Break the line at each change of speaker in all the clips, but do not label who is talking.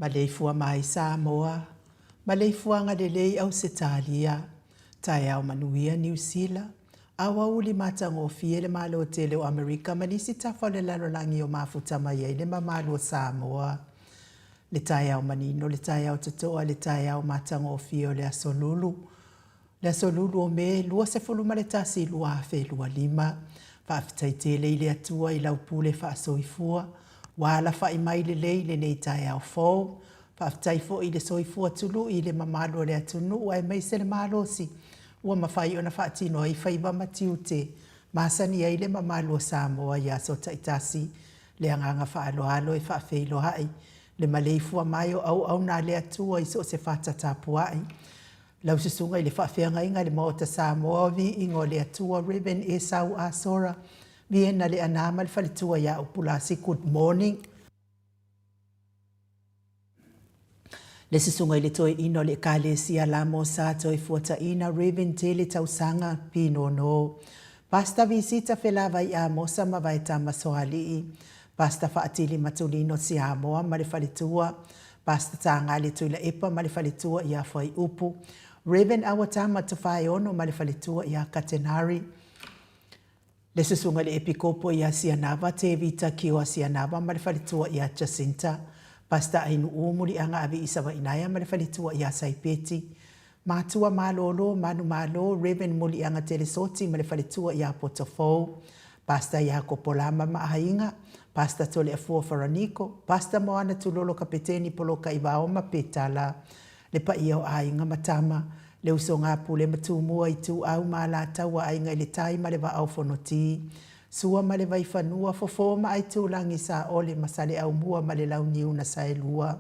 Maleifua mai Samoa, maleifuaga lelei Ausetalia, taeao manuia Niu Sila, aoauli matagofie le Malo tele o Amerika ma nisi tafa o le lalolagi o mafuta mai ai le mamalu o Samoa. Le taeao manino, le taeao totoa, le taeao matagofie o le Aso Lulu, Le aso lulu o Me 21 2025. Faafetai tele i le Atua i lau pule faasoifua, ua alafai mai lelei lenei taeao fou. Faafetai foi i le soifua tului i le mamalu o le atunuu aemaise le malosi ua mafai ona faatino ai faiva ma tiute masani ai le mamalu o Samoa i aso taitasi. Le agaga faaaloalo e faafeiloai le maleifua mai o auauna a le Atua i so o se fata tapuai. Lau Susuga i le Faafeagaiga i le Maota Samoa, Viiga o le Atua, Rev. Esau Asora, Viena Leaana ma le faletua ia Upulasi, Good morning. Le Susuga i le Toeaina o le Ekalesia Lamo Sa Toefuataiina, Rev. Tele Tausaga, Pinono. Pastor Visita Felavai Amosa ma Vaetama Soalii, Pastor Faatili Matulino Siamoa ma le faletua, Pastor Tagale Tuilaepa ma le faletua ia Fuaiupu, Rev. Awatama Tofaeono ma le faletua ia Katenari, le Susuga i le Epikopo ia Sianava Tevita Kioa Sianava ma le faletua ia Jacinta, Pastor Ainuu Muliaga Aviisa Vainaea ma le faletua ia Saipeti, Matua Malolo, Manumalo, Rev. Muliaga Telesoti ma le faletua ia Potofou, Pastor Iakopo Lama ma aiga, Pastor Toleafua Faraniko, Pastor Moana Tulolo Kapeteni Poloka Ivaoma Petala, le paia o aiga ma tama, le usoga pule ma Tumua Ituau ma Alataua Aiga i le Tai ma le Vaa o Fonoti, Sua ma le Vaifanua, Fofo ma Aitulagi, Saole ma Saleaaumua ma le Launiu na Saelua.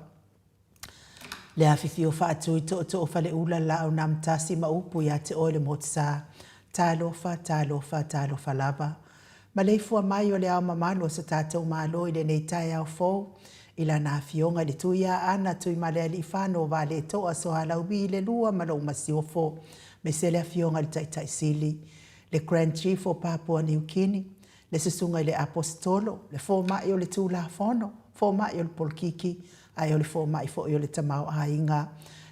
Le afifio faatui tootoo faleula laau namatasi ma upu ia te oe le Motusa. Talofa, talofa, talofa lava. Maleifua mai o le ao mamalu o so tatou Malo i lenei taeao fou. I lana afioga i le Tuiaana Tuimalealiifano Vaaletoa Sualauvi i le Lua ma lou Masiofo, aemaise le afioga i le Taitai Sili, le Grand Chief o Papua Niu Kini, le Susuga i le Aposetolo, le Fomai o le Tulafono, Fomai o le Polokiki, ae o le Fomai foi o le Tamaoaiga,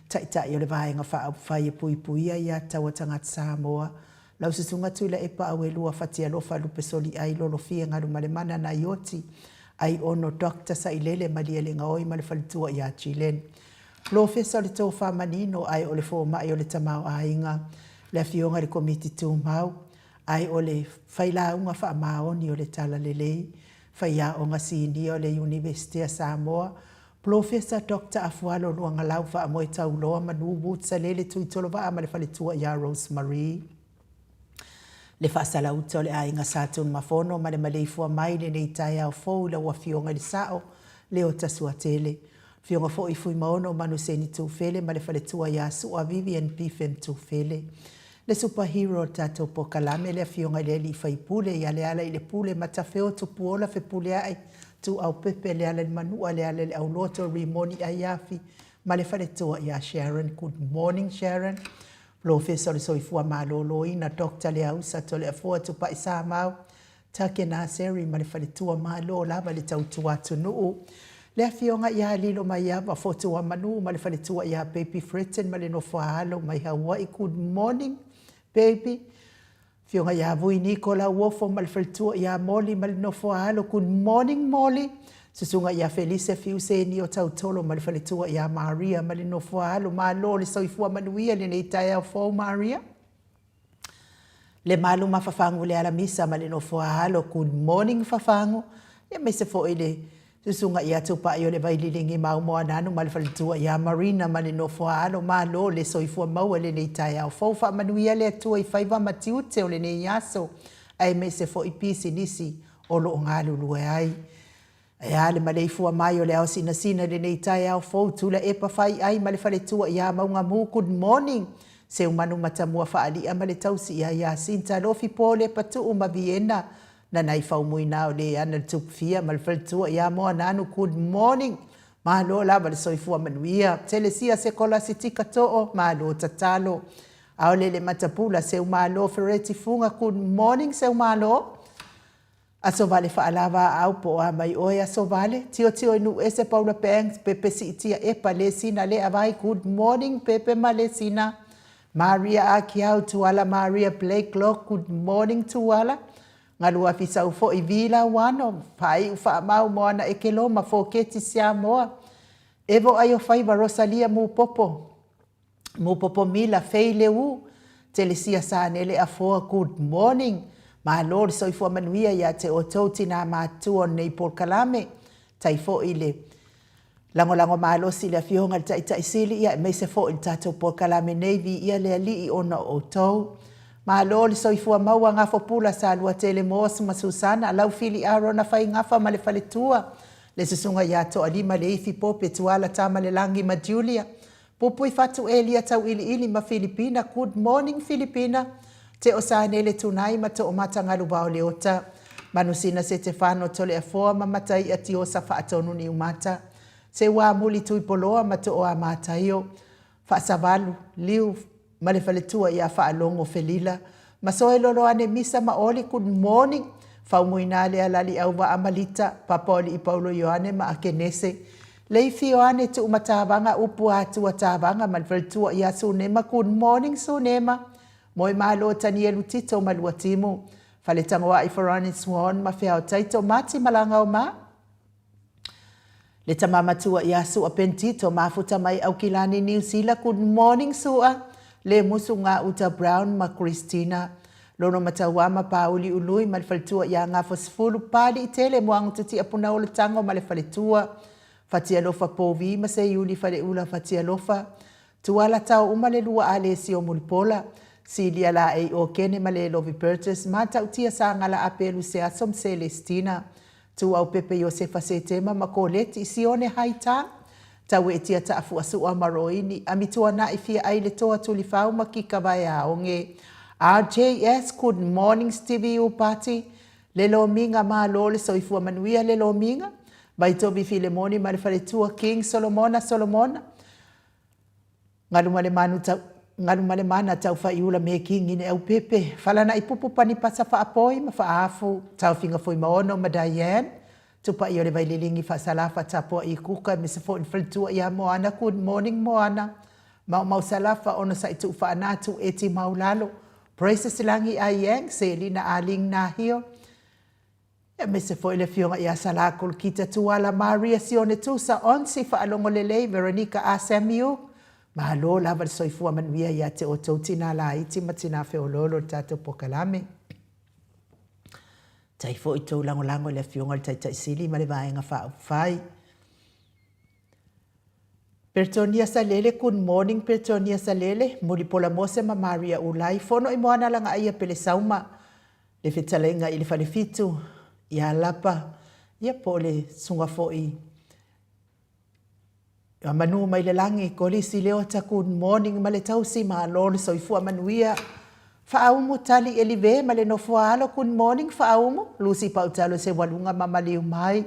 Taitai o le Vaega Faaupufai e Puipuia Ia Tatau a Tagata Samoa, lau Susuga Tuilaepa Auelua Fatialofa Lupesoliai Lolofie Galumalemana Naioti Aiono Doctor Sailele Malielegaoi ma le faletua ia Jillian. Polofesa o le Tofa Manino ae o le Fomai o le Tamaoaiga, le Afioga i le Komiti Tumau, ae o le Failauga Faamaoni o le Talalelei, Faiaoga Sinia o le Iunivesite a Samoa, Polofesa Doctor Afualo Luagalau Faamoetauloa Manu Woods Salele Tuitolovaa ma le faletua ia Rose Marie. Le faasalauta o le aiga Sa Tunumafono ma le maleifua mai i lenei taeao fou i lau Afioga i le Sao, Leota Suatele. Afioga foi Fuimaono Manuseni Tufele ma le faletua ia Sua Vivian Bifem Tufele. Le super hero o le tatou polokalame le Afioga i le Alii Faipule ia Lealailepule Matafeo Tupuola Fepuleai Tuuau Pepe Lealailemanua Lealaileauloto Rimoni Aiafi ma le faletua ia Sharon. Good morning Sharon. Polofesa o le Soifua Maloloina Doctor Leausa Toleafoa Tupai Samau Take Naseri ma le faletua Malo lava le tautua atunuu. Le Afioga ia Lilo Maiava Fotuamanu ma le faletua ia Baby Fretton ma le nofo a alo mai Hawaii. Good morning baby. Afioga ia Vui Niko Lauofo ma le faletua ia Molly ma le nofo a alo. Good morning Molly. Susuga ia Felise Fiuseni o Tautolo ma le faletua ia Maria ma le nofo a alo. Malo le soifua manuia i lenei taeao fou Maria. Le malu ma Fafagu le Alamisa ma le nofo a alo. Good morning Fafagu. Aemaise foi le Susuga ia Tupai o le Vaililigi Mau Moananu ma le faletua ia Marina ma le nofo a alo. Malo le soifua maua i lenei taeao fou. Faamanuia le Atua i faiva ma tiute o lenei aso aemaise foi pisinisi o lo o galulue ai. Ae a le maleifua mai o le ao sinasina i lenei taeao fou, Tuilaepa Faiai ma le faletua ia Maugamu, good morning! Seumanu Matamua Faalia ma le tausi ia Yasinta, Lofi Pole, Patuu ma Viena, Nanai Faumuina o Leana le Tupufia ma le faletua ia Moananu, good morning! Malo lava le soifua manuia. Telesia Sekolasi Tika Too, malo tatalo. Aolele Matapula Seumalo Fereti Fuga, good morning Seumalo! Aso Vale Faalava Aau po o a mai oe Aso Vale, Tiotio i Nuuese Paula Banks, Pepe Siitia Epa Lesina Leavai Good morning Pepe ma Lesina, Maria Akiau Tuala Maria Blakelock Good morning Tuala, Galuafi Saufo'i Vila Wano, Faai'u Faamau Moana Ekeloma Foketi Siamoa, Evo Aiofaiva Rosalia Mupopo, Mupopo Mila Fei Leu, Telesia Sanele Afoa Good morning Malo le soifua manuia ia te outou tinā matutua o lenei polokalame. Tai foi le lagolago malosi i le Afioga i le Taitai Sili ia aemaise foi le tatou polokalame nei Viia le Alii ona o outou. Malo le soifua maua Gafopula Saluatele Moss ma Susana Laufili Arona Faigafa ma le faletua le Susuga ia Toalima Leifi Pope Tuala Tamalelagi ma Julia Pupui Fatu Elia Tauiliili ma Filipina Good morning Filipina Teo Sanele Tunai ma Toomata Galuvao Leota Manusina Setefano Toleafoa ma Mataia Tiosa Faatonu Niumata Seuamuli Tuipoloa ma Tooamataio Faasavalu Liu ma le faletua ia Faalogo Felila ma Soeloloane Misa ma Oli Good morning Faumuina Lealali Auvaa ma Lita Papa o Alii Paulo Ioane ma Akenese Leifi Ioane Tuumatavaga Upu Atua Tavaga ma le faletua ia Sunema Good morning Sunema Moemalo Tanielu Tito ma Luatimu Faletagoai Farani Swan ma Feao Taito Mati Malagaoma Le tama matua ia Sua Pentito mafuta mai Aukilani Niu Sila Good morning Sua Le musu nga uta Brown ma Christina Lono Mataua ma Pauli Ului ma le faletua ia Gafosefulu Pali Tele Moagotutia Punaolo Tango ma le faletua Fatialofa Povi ma Seiuli Faleula Fatialofa Tuala tao uma le lua Alesio Mulipola, Silia Laei Okene ma Lelovi Burgess, Matautia Sagala Apelu Seaso ma Celestina, Tuaupepe Iosefa Setema ma Koleti, Sione Haitang, Tauetia Taafuasua ma Roini, Amituana'i Fia Ai Le Toa Tulifau ma Kika Vaeaoge. RJS Good morning Stevie Upati, Le lomiga malo le soifua manuia le lomiga. Vaitovi Filemoni ma le faletua King Solomona Solomona, Galumalemanu tau Galumalemana Taufaiula Mekigi Leaupepe, Falana'ipupu Panipasa Faapoi ma Faaafu, Taofiga Fuimaono ma Diane, Tupa'i o le Vaililigi Faasalafa Tapua'i Kuka aemaise foi le faletua ia Moana Good morning Moana, Maumau Salafa Onosa'i Tuufaanatu Eti Maulalo, Praises Lagi Aiang, Selina Aling Nahio, Aemaise foi le Afioga ia Salā Kolokita Tuala Maria Sione Tusa Onsi Faalogo Lelei Veronica A Samiu. Malo lava le soifua manuia ia te outou tinā laiti ma tinā feoloolo o le tatou pokalame. Tai foi tou lagolago i le Afioga i le Taitai Sili ma le Vaega Faaupufai. Peretonia Salele Good morning Peretonia Salele, Mulipola Mose ma Maria Ulai, Fono i Moana Lagaaia Pelesauma, Le fetalaiga i le Falefitu, ia Lapa, ia po o le susuga foi ia Manu mai le lagi, Kolisi Leota, good morning ma le tausi, malo le soifua manuia. Faaumu Tali Elive ma le nofo a alo, good morning Faaumu, Lucy Pautalo Sewaluga ma maliu mai.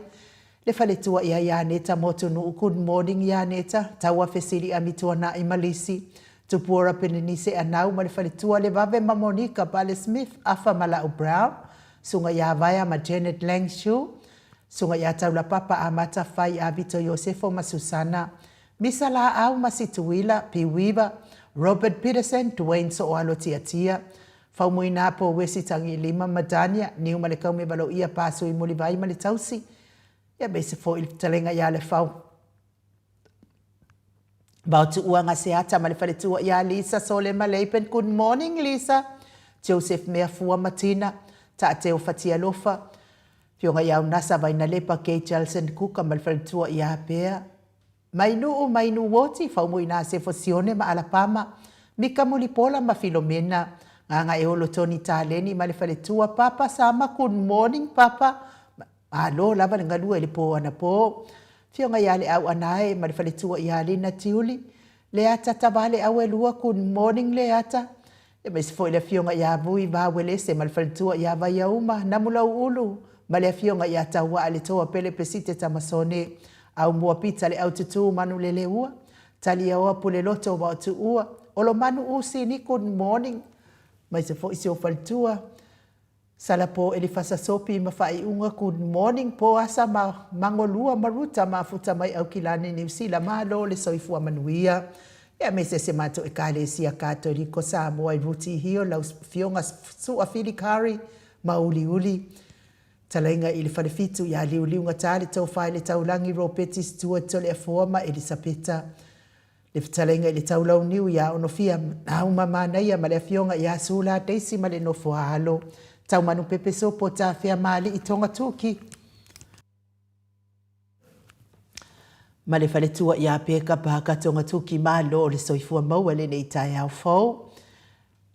Le faletua ia Ianeta Motunuu, good morning Ianeta, Taua Fesili Amituana'i ma Lisi, Tupuora Penenise Anau ma le faletua Levave ma Monica Pale Smith, Afa ma La'u Brown, Suga ia Vaea ma Janet Langshu, Suga ia Taulapapa Amata Fai a Vito Iosefo ma Susana, Misa Laau ma Situila, Piuiva, Robert Peterson, Dwayne Sooalo Tiatia, Faumuina po Wesi Tagilima ma Dania, Niu ma le Kaume Valoia Pa Sui Mulivai ma le Tausi, ia aemaise foi le fetalaiga ia Lefau Vaotuua Gaseata ma le faletua ia Lisa Solema Leipen, Good morning Lisa, Joseph Meafua ma Tina, Taateo Fatialofa, Afioga ia Unasa Vainalepa Kay Jelson Kuka ma le faletua ia Pea, Mai Nuu mai Nuuoti, Faumuina Sefo Sione ma Alapama, Mika Mulipola ma Filomena, Gagaeolo Tony Taleni ma le faletua Papa Sama, Good morning Papa, Malo lava le galue i le pō anapō. Afioga ia Leau Anae ma le faletua ia Lina Tiuli, Leata Tavaleau e lua, Good morning Leata. Aemaise foi le afioga ia Vui Vauelese ma le faletua ia Vaiauma Namulauulu ma le afioga ia Tauaa Le Toa Pele Pesite Tamasone, Aumua Pita Le Aututu Manuleleua, Taliaoa Puleloto Vaotuua, Olomanu Usini, Good morning. Aemaise foi si ou faletua Salapo Elifasa Sopi ma faaiuga Good morning po asa ma Mangolua ma Ruta mafuta mai Aukilani Niu Sila malo le soifua manuia ia me se se matou Ekalesia Katoliko Samoa i Ruti Hio lau Afioga Sua Filikari ma Uliuli Talaiga i le Falefitu ia Liuliugata le Tofa i le Taulagi Ropeti Stuart Toleafoa ma Elisapeta Le fetalaiga i le Taulauniu ia Onofia Auma Manaia ma le Afioga ia Sula Daisy ma le nofo a alo Taumanu Pepe Sopo Tafea Maali'i Tonga Tuki ma le faletua ia Peka Paka Tonga Tuki Malo o le soifua maua lenei taeao fou.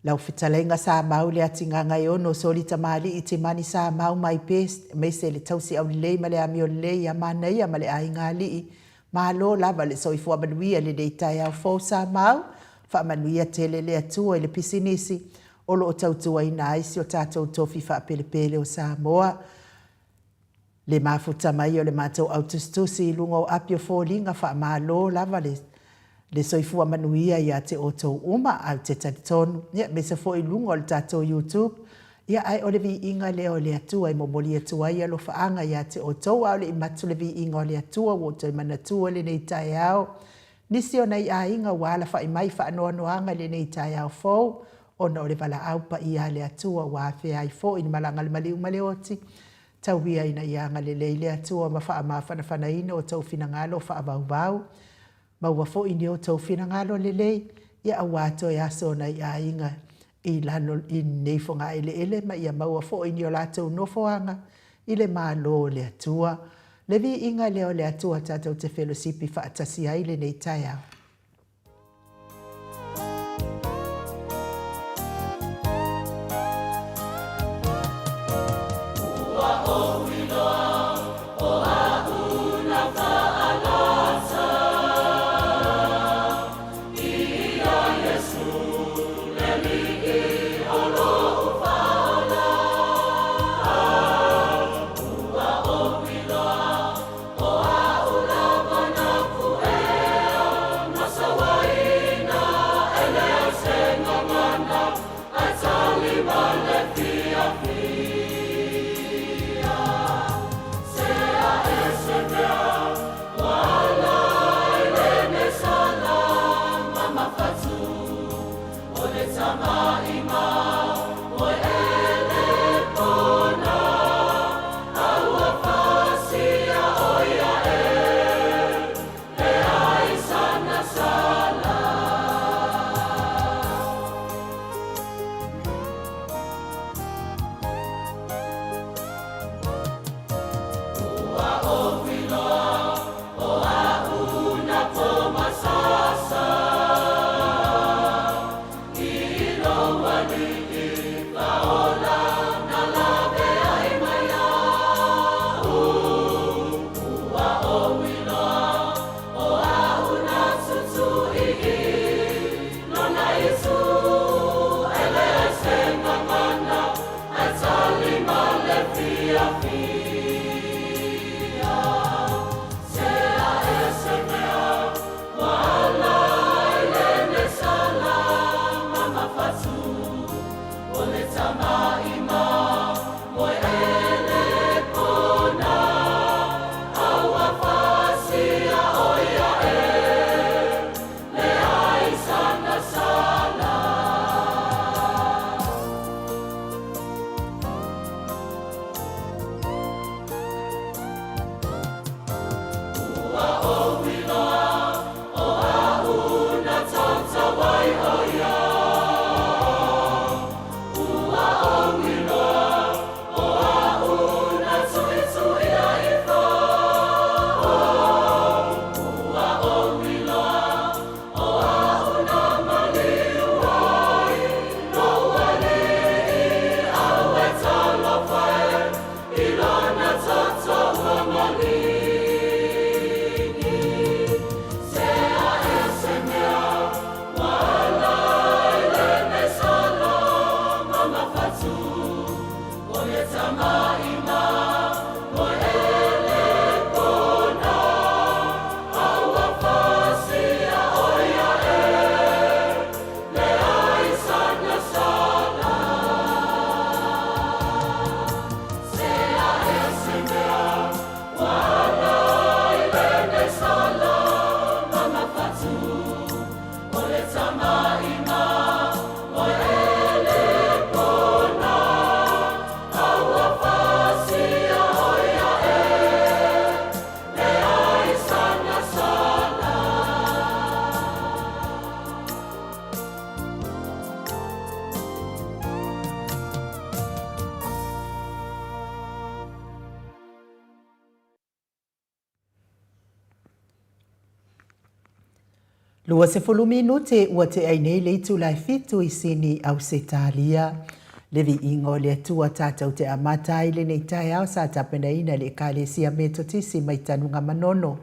Lau fetalaiga sa mau le atigagaeono soli tamalii timani sa mau my best aemaise le tausi aulelei ma le amio lelei ia manaia ma le aiga alii malo lava le soifua manuia lenei taeao fou sa mau faamanuia tele le Atua i le pisinisi o lo o tautuaina ai si o tatou tofi faapelepele o Samoa. Le mafuta mai o le matou au tusitusi i luga o api o foliga faamalo lava le le soifua manuia ia te outou uma ae ou te talitonu ia aemaise foi i luga o le tatou youtube ia ae o le viiga lea o le Atua e momoli atu ai alofaaga ia te outou a o le i matu le viiga o le Atua ua ou toe manatua lenei taeao nisi o nai aiga ua alafai mai faanoanoaga i lenei taeao fou ona o le valaau paia a le Atua ua afea ai foi le malaga a le maliu ma le oti Tau ia ina ia agalelei le Atua ma faamafanafanaina outou finagalo faavauvau. Maua foi ni outou finagalo lelei, ia aua toe aso o nai aiga i lalo i lenei fogaeleele ma ia maua foi ni o latou nofoaga i le Malo o le Atua. Le viiga lea o le Atua tatou te felosipi faatasi ai lenei taeao. 20 minute ua tea ai nei le itula e fitu i Sini, Ausetalia. Le viiga o le Atua tatou te amata ai lenei taeao sa tapenaina e le Ekalesia Metotisi mai Tanugamanono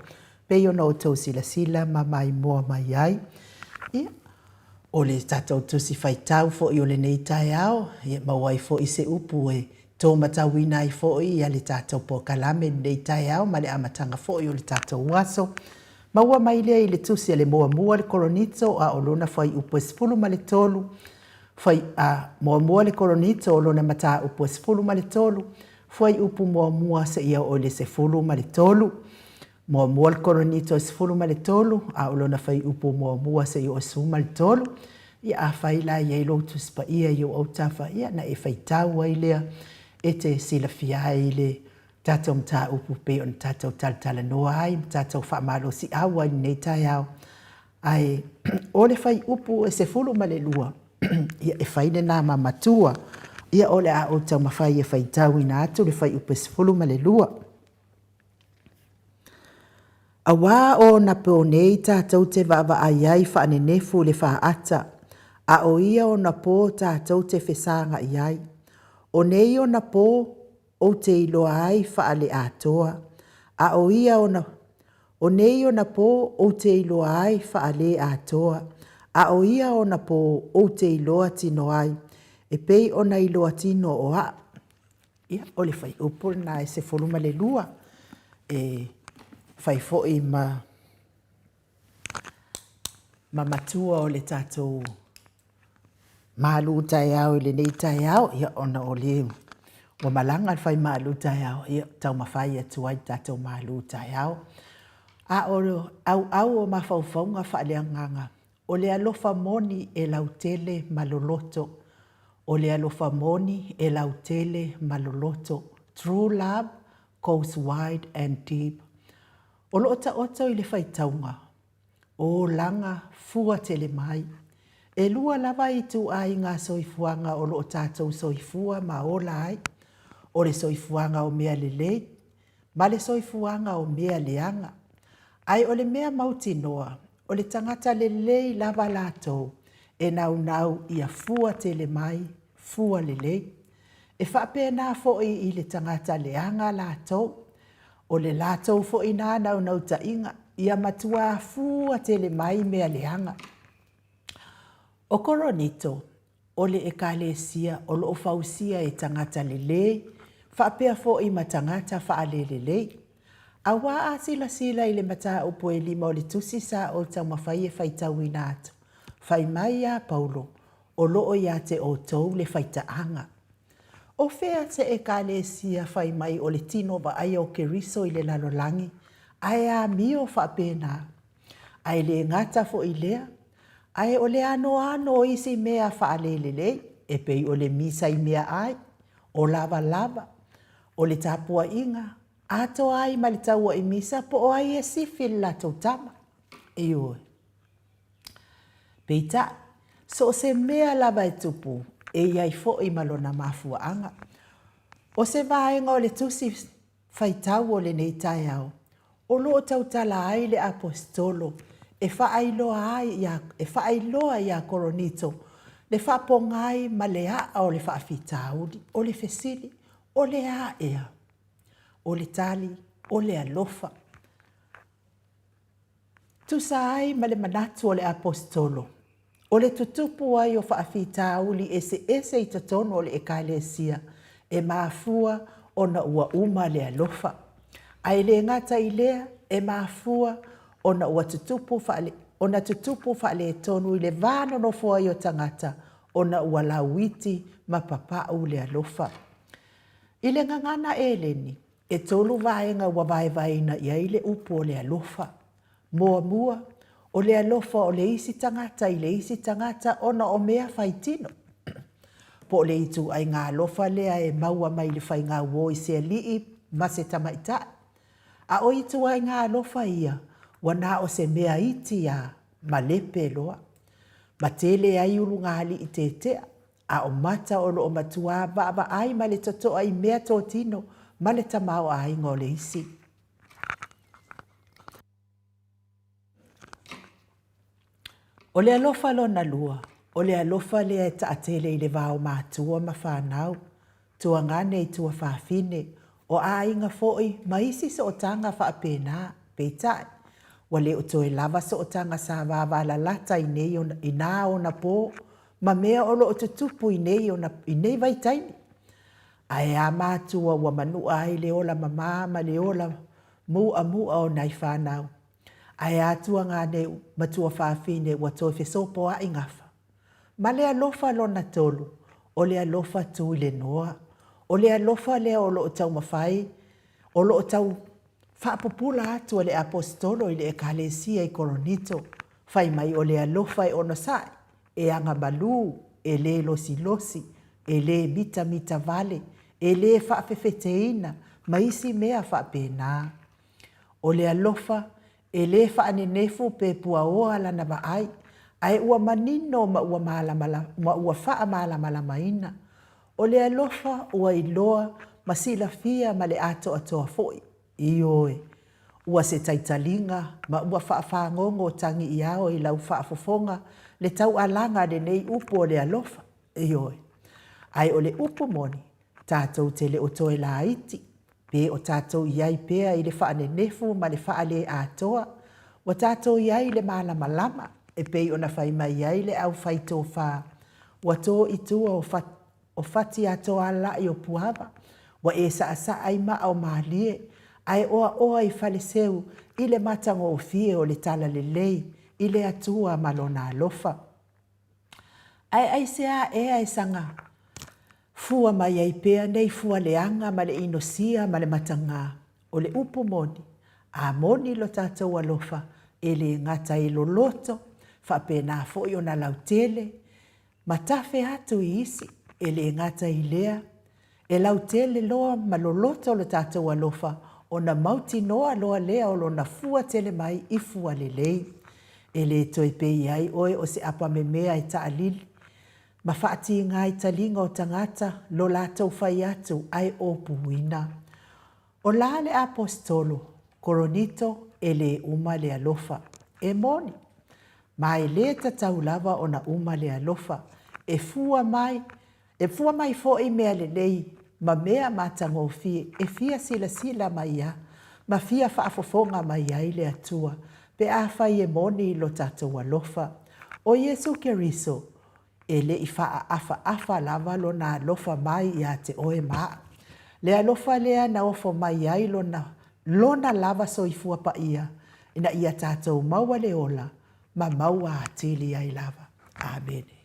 pei ona outou silasila ma maimoa mai ai. Ia, o le tatou tusi faitau foi o lenei taeao, ia maua ai foi se upu e tō matauina ai foi ia le tatou polokalame i lenei taeao ma le amataga foi o le tatou aso. Maua mai lea i le tusi a le Muamua le Koronito a o lona fuaiupu e 13, fuai, a, Muamua le Koronito o lona mataupu e 13, fuaiupu muamua seia oo i le 13. Muamua le Koronito e 13, a o lona fuaiupu muamua seia oo i le 13. Ia afai la e i ai lou Tusi Paia i ou autafa, ia na e faitau ai lea e te silafia ai le tatou mataupu pei ona tatou talatalanoa ai ma tatou faamalosiau ai i lenei taeao. Ae o le fuaiupu e 12, ia e fai lena ma matua. Ia o le a ou taumafai e faitauina atu le fuaiupu e 12. Auā o ona pō nei tātou te vaavaai ai faanenefu i le faata, a o ia ona pō tātou te fesāgaʻi ai. O nei ona pō ou te iloa ai faale-atoa, a o ia ona O nei ona pō ou te iloa ai faale-atoa, a o ia ona pō ou te iloa tino ai, e pei ona iloa tino o aʻu. Ia, o le fuaiupu lena e 12, e fai foi ma ma matua o le tatou malu taeao i lenei taeao, ia, ona o le ua malaga le fai malu taeao, ia, taumafai atu ai le tatou malu taeao. A o ʻauʻau o mafaufauga faaleagaga, O le alofa moni e lautele ma loloto. O le alofa moni e lautele ma loloto. True love goes wide and deep. O loo taoto i le faitauga, o olaga fua tele mai. E lua lava ituaiga soifuaga o loo tatou soifua ma ola ai, o le soifuaga o mea lelei ma le soifuaga o mea leaga. Ae o le mea mautinoa, O le tagata lelei lava latou e naunau ia fua tele mai, fua lelei. E faapena foi i le tagata leaga latou. O le latou foi na naunautaiga ia matuā fua tele mai mea leaga. O Koronito, o le Ekalesia o lo o fausia e tagata lelei faapea foi ma tagata faalelelei. Auā a silasila i le mataupu e lima o le tusi sa ou taumafai e faitauina atu, fai mai iā Paulo, o lo o iā te outou le faitaaga. O fea se Ekalesia fai mai o le tino vaaia o Keriso i le lalolagi, ae amio faapena? Ae le gata foi i lea, ae o le anoano o isi mea faalelelei, e pei o le misa i meaai, o lavalava, o le tapuaiga, atoa ai ma le taua i misa po o ai e sifi le latou tama. Ioe. Peitai, so o se mea lava e tupu, e i ai foi ma lona mafuaaga. O se vaega o le tusi faitau o lenei taeao, o lo o tautala ai le Aposetolo e faailoa ai ia, e faailoa iā Koronito le faapogai ma le a'a o le faafitauli, o le fesili, O le a ea? O le tali, O le alofa. Tusa ai ma le manatu o le Aposetolo, o le tutupu ai o faafitauli eseese i totonu o le Ekalesia, e mafua ona ua uma le alofa. A e le gata i lea, e mafua ona ua tutupu faale, ona tutupu faaletonu i le va nonofo ai o tagata ona ua lauiti ma papau le alofa. I le gagana Eleni, E tolu vaega ua vaevaeina i ai le upu o le alofa. Muamua, o le alofa o le isi tagata i le isi tagata ona o mea fai tino. Po o le ituaiga alofa lea e maua mai i le faigauo i se alii ma se tamaitai. A o ituaiga alofa ia, ua na o se mea iti a malepe loa. Ma tele ai ulugalii tetea. A o mata o lo o matuā vaavaai ma le totoa i mea totino ma le tamaoaiga o le isi. O le alofa lona lua, o le alofa lea e taatele i le va o matua ma fanau, tuagane i tuafafine, o aiga foi ma isi sootaga faapena, peitai, ua le o toe lava sootaga sa vavalalata i nei ona, i nā ona pō, ma mea o lo o tutupu i nei ona, i nei vaitaimi. Ae a matua ua manua ai le ola mamā ma le ola muamu'a o nai fanau. Ae a tuagane ma tuafafine ua toe fesopoa'i gafa. Ma le alofa lona tolu, o le alofa tu i le noa. O le alofa lea o lo o taumafai, o lo o tau faapupula atu e le Aposetolo i le Ekalesia i Koronito, fai mai o le alofa e onosai, e agamalu, e lē losilosi, e lē mitamita vale, e lē faafefeteina, ma isi mea faapena. O le alofa e lē faanenefu pe puaoa lana vaai, ae ua manino ma ua malamalama, ma ua faamalamalamaina. O le alofa ua iloa ma silafia ma le atoatoa foi, ioe, ua se taitaliga ma ua faafagogo tagiiao i lau faafofoga le taualaga a lenei upu o le alofa, ioe. Ae o le upu moni, tatou te le o toe laiti, pe o tatou i ai pea i le faanenefu ma le faale-atoa, ua tatou i ai i le malamalama, e pei ona fai mai ai le aufaitofa, ua to i tua o o fatiatoalai o Puava, ua e saasaa i maa o Malie, ae oaoa i Faleseu i le matagofie o le talalelei i le Atua ma Lona alofa. Ae aisea ea e saga fua mai ai pea nei fua leaga ma le inosia ma le matagā? O le upu moni, a moni lo tatou alofa, e le gata e loloto, faapena foi ona lautele, ma tafe atu i isi, e le gata i lea, e lautele loa ma loloto lo tatou alofa ona mautinoa loa lea o lona fua tele mai i fua lelei. E le toe pei ai oe o se apamemea e taalili ma faatiga i taliga o tagata lo latou fai atu ae opuina. O la le Aposetolo, Koronito e lē uma le alofa. E moni, ma e lē tatau lava ona uma le alofa, e fua mai, e fua mai foi mea lelei ma mea matagofie e fia silasila mai a ma fia faafofoga mai ai le Atua, pe afai e moni lo tatou alofa. O Iesu Keriso, E le i faaʻafaʻafa lava lona alofa mai iā te oe ma aʻu. Le alofa lea na ofo mai ai lona, lona lava soifua paia, ina ia tatou maua le ola ma maua atili ai lava. Amene.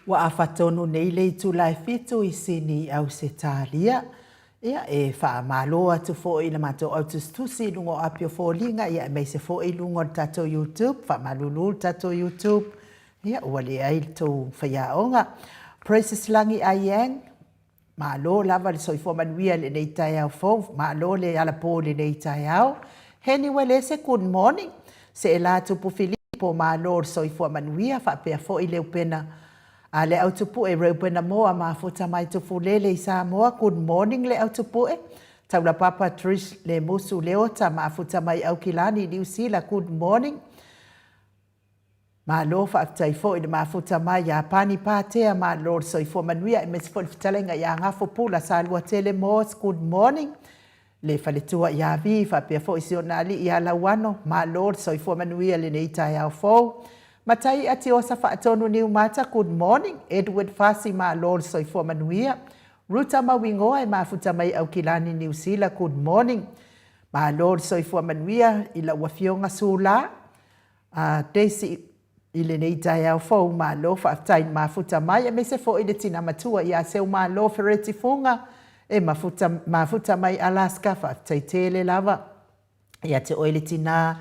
Ua afa tonu nei le itula e fitu i Sini i Ausetalia. Ia, e faamalo atu foi i le matou autusitusi i luga o api o foliga, ia aemaise foi i luga o le tatou YouTube, faamalulu le tatou YouTube, ia ua leai le tou faiaoga. Precious Lagi Aiyang, Malo lava le soifua manuia i lenei taeao fou, malo le alapō i lenei taeao. Heni Uelese, good morning. Seelā Tupu Filipo, malo le soifua manuia, faapea foi Leupena a le Autupue Reupena Moa mafuta mai Tufulele i Samoa, good morning le Autupue. Taulapapa Trish Lemusu Leota mafuta mai Aukilani i Niu Sila, good morning. Malo faafetai foi i le mafuta mai ia Pani Patea, malo le soifua manuia aemaise foi le fetalaiga ia Gafo Pula Saluatele Moss, good morning. Le faletua ia Vi faapea foi si ona alii ia Lauano, malo le soifua manuia i lenei taeao fou. Matai Atiosa Faatonu Niumata, good morning. Edward Fasi, malo le soifua manuia. Ruta Mauigoa e mafuta mai Aukilani Niu Sila, good morning. Malo le soifua manuia i lau afioga Sula. A Daisy i lenei taeao fou, malo faafetai i mafuta mai aemaise foi le tina matua ia Seumalo Fereti Fuga e mafuta, mafuta mai Alaska, faafetai tele lava ia te oe le tina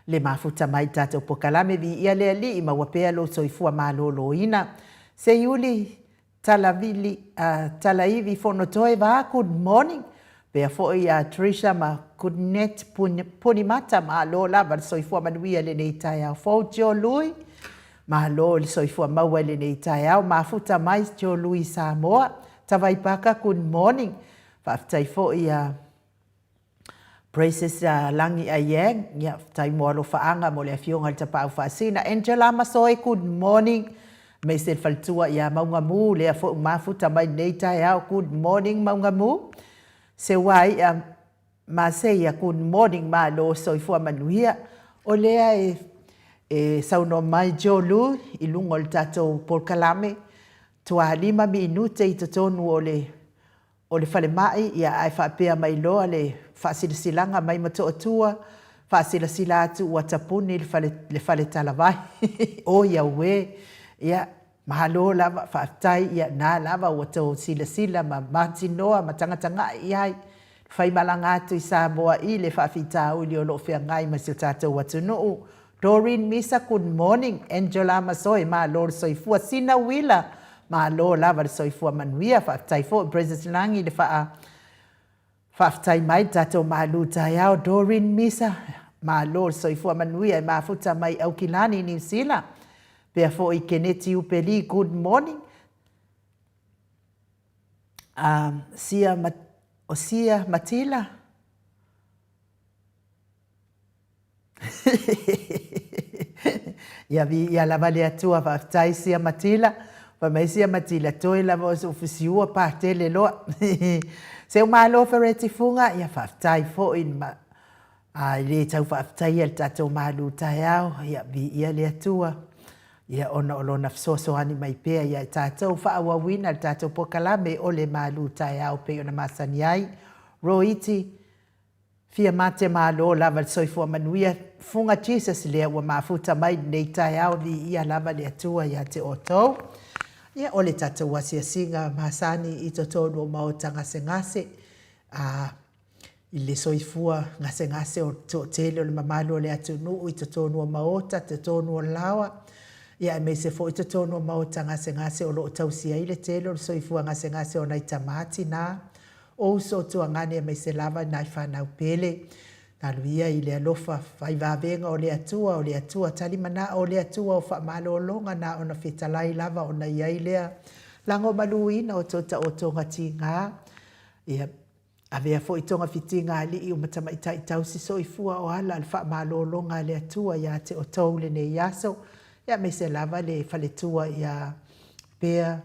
le mafuta mai i tatou pokalame, viia le Alii, maua pea lou soifua maloloina. Seiuli Talavili, Talaivi Fonotoe va, good morning. Pea foi ia Trisha ma Goodnet Punimata, malo lava le soifua manuia i lenei taeao fou. Joe Lui, malo i le soifua maua i lenei taeao. Mafuta mai Joe Lui Samoa. Tavai Paka, good morning. Faafetai foi ia Praises Lagi Aiyang, ia faafetai mo alofaaga mo le afioga i le Tapaau Faasina. Angela Masoe, good morning. Aemaise le faletua ia Maugamu, lea foi ua mafuta mai lenei taeao, good morning Maugamu. Seuaia Maseia, good morning, malo soifua manuia. O lea e, e saunoa mai Joe Lu i luga o le tatou polokalame, tualima minute i totonu o le o le falemai, ia ae faapea mai loa le faasilasilaga mai Motootua, faasilasila atu ua tapuni le fale, le fale talavai. Oi auē! Ia, malo lava, faafetai, ia na lava ua tou silasila ma matinoa ma tagatagai i ai, faimalaga atu i Samoa i le faafitauli o lo o feagai ma si o tatou atunuu. Doreen Misa, good morning. Angela Masoe, malo le soifua. Sina Uila, malo lava le soifua manuia. Faafetai foi Precious Lagi le faa faafetai mai le tatou malu taeao. Doreen Misa, malo le soifua manuia e mafuta mai Aukilani, Niu Sila. Pea foi Keneti Upeli, good morning. Sia, o Sia Matila, Ia viia lava le Atua, faafetai sia Matila. Fai mai sia Matila, toe lava o se ofisiua patele loa. Seu malo Fereti Fuga, ia faafetai foi ma a i le tau faafetaia le tatou malu taeao, ia viia le Atua. Ia ona o lona fesoasoani mai pea ia i tatou faaauauina le tatou pokalame o le malu taeao pei ona masani ai. Roiti, Fia mate malo lava le soifua manuia Fuga Jesus lea ua mafuta mai lenei taeao viia lava le Atua ia te outou. Ia o le tatou asiasiga masani i totonu o maota gasegase a i le soifua gasegase o le toatele o le mamalu o le atunuu i totonu o maota, totonu o laoa, ia aemaise foi totonu o maota gasegase o lo o tausia ai le tele o le soifua gasegase o nai tama, tina, O uso o tuagane aemaise lava nai fanau pele. Alu ia i le alofa fai vavega o le Atua, o le Atua tali manao, o le Atua o faamalologa na ona fetalai lava ona i ai lea lagomaluina o to taotoga tiga. Ia avea foi togafitiga alii ma tamaitai tausi soifua o ala le faamalologa a le Atua ia te otou lenei aso, ia aemaise lava le faletua ia Pea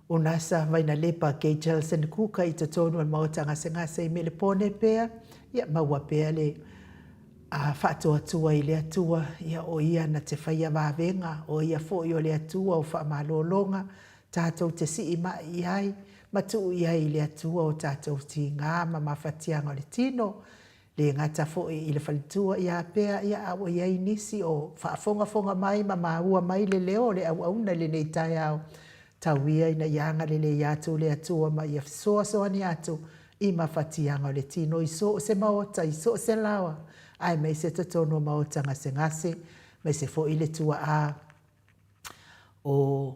Unasa Vainalepa Kei Jelson Kuka i totonu o le Maota Gasegase i Melepone pea, ia maua pea le a faatoatua i le Atua, ia o Ia na te faia vavega, o Ia foi o le Atua o faamalologa, tatou te sii mai i ai, ma tuu i ai i le Atua o tatou tiga ma mafatiaga o le tino. Le gata foi i le faletua ia Pea ia a ua i ai nisi o faafogafoga mai ma maua mai le leo o le auauna i lenei taeao, tau ia ina ia agalelei atu le Atua ma ia fesoasoani atu i mafatiaga o le tino i so o se maota, i so o se laoa, aemaise totonu o maota gasegase, aemaise foi le tuaa o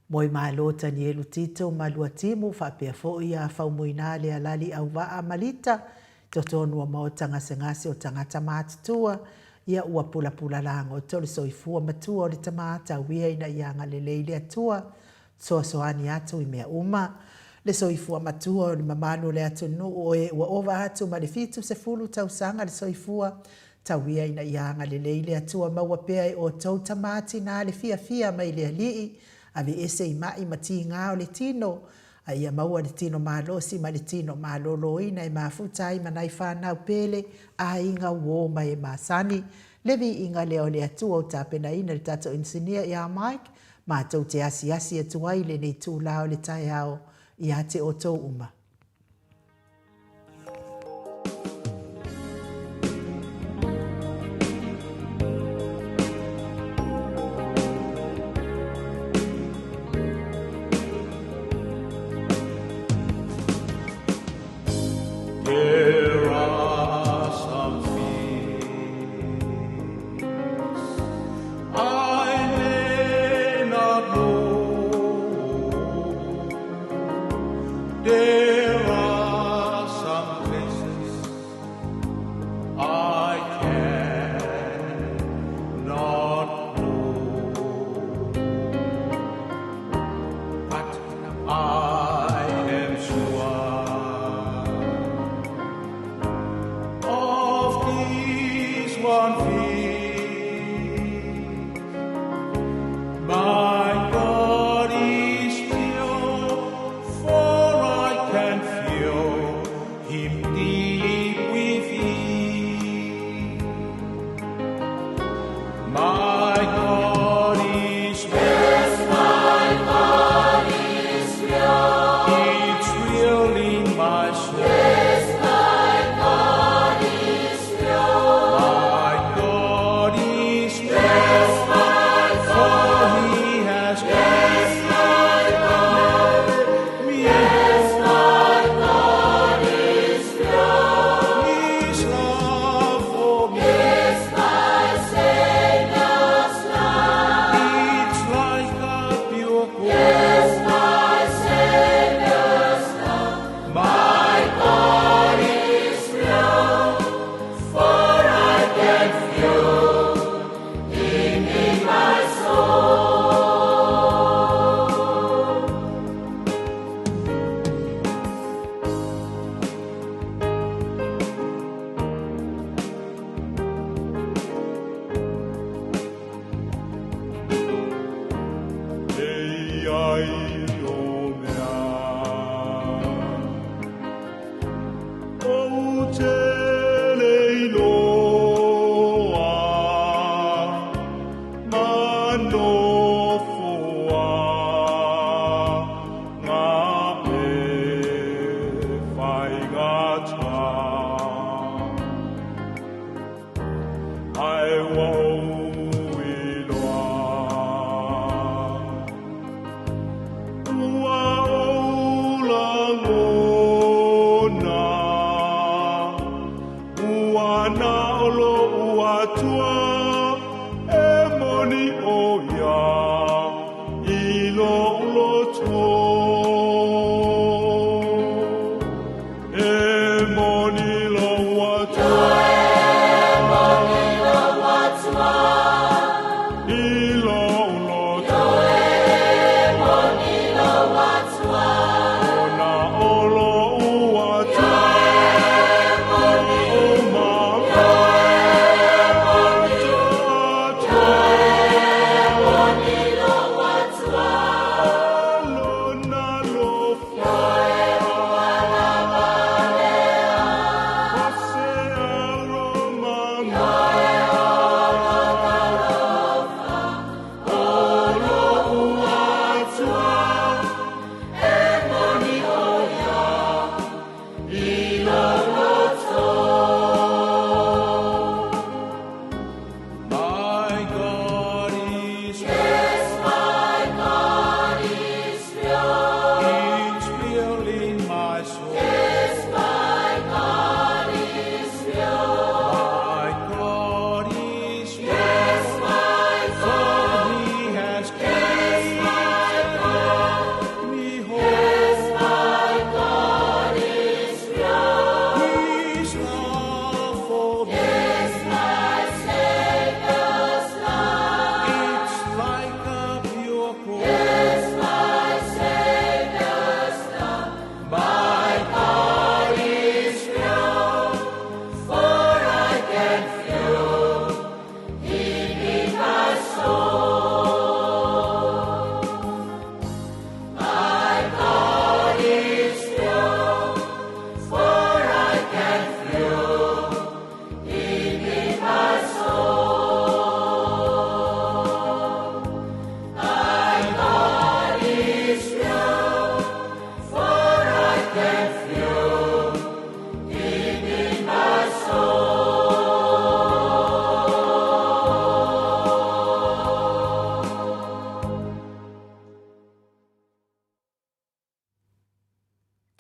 Moemalo Tanielu Tito ma Luatimu faapea foi ia Faumuina Lealali Auvaa ma Lita i totonu o maota gasegase o tagata matutua, ia ua pulapula lagoto le soifua matua o le tama tau ia ina ia agalelei le Atua fesoasoani atu i mea uma. Le soifua matua o le mamalu o le atunuu o e ua ova atu ma le 70 tausaga le soifua, tau ia ina ia agalelei le Atua maua pea e outou tama tina le fiafia mai le Alii, aveese i ma'i ma tigā o le tino, a ia maua le tino malosi ma le tino maloloina e mafuta ai ma nai fanau pele, aiga, uō ma e masani. Le viiga lea o le Atua o tapenaina le tatou inisinia ia Mike, Matou te asiasi atu ai i lenei itulā o le taeao iā te outou uma.
There are some things I may not know. There are some places I cannot go. But I am sure of this one thing, my God is real, for I can feel Him deep within. My God is real. Yes, my God is real. It's real in my soul. Yes, my God is real. My God is real. Yes, my God. For He has yes, my God. Me yes, my God is real. His love for me. It's my Savior's love. It's like a pure gold. Yes, my Savior's love. My God is real, for I can feel Him in my soul. E ai o mea ou te le iloa ma nofoa ngā e whaigata. Ai ua ou iloa, ua ou lagona, ua na o loʻu Atua e moni ʻo ia i loʻu loto. E moni lou Atua. E moni lou Atua. I lou loto. E moni lou Atua. Ona o lou Atua. E moni. O ma. E moni.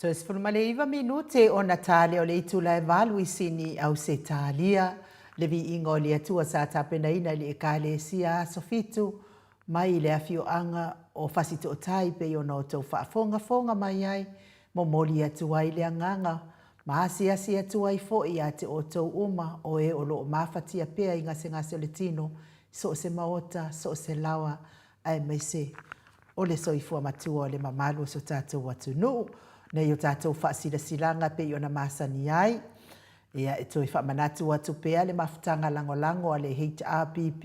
Toe 19 minute ona ta lea o le itula e 8 i Sini, Ausetalia. Le viiga o le Atua sa tapenaina i le Ekalesia Aso Fitu mai i le afioaga o Fasitootai pei ona outou faafogafoga mai ai, momoli atu ai le agaga ma asiasi atu ai foi ia te outou uma o e o lo o mafatia pea i gasegase o le tino, so o se maota, so o se laoa, aemaise o le soifua matua o le mamalu o so tatou atunuu. Nei o tatou faasilasilaga pei ona masani ai, ia e toe faamanatu atu pea le mafutaga lagolago a le HRPP,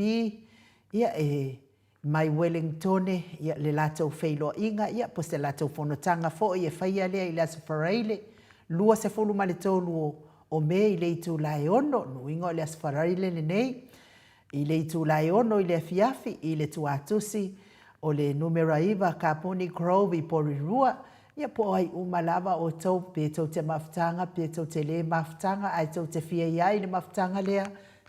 ia e mai Wellingtone ia le latou feiloaiga ia po se latou fonotaga foi e faia lea i le Aso Faraile 23 o Me i le itula e 6, lona uiga o le Aso Faraile lenei i le itula e 6 i le afiafi i le tuatusi o le numera 9 Kapuni Grove i Porirua, ia po o ai uma lava outou pe tou te mafutaga pe tou te lē mafutaga ae tou te fia i ai i le mafutaga lea,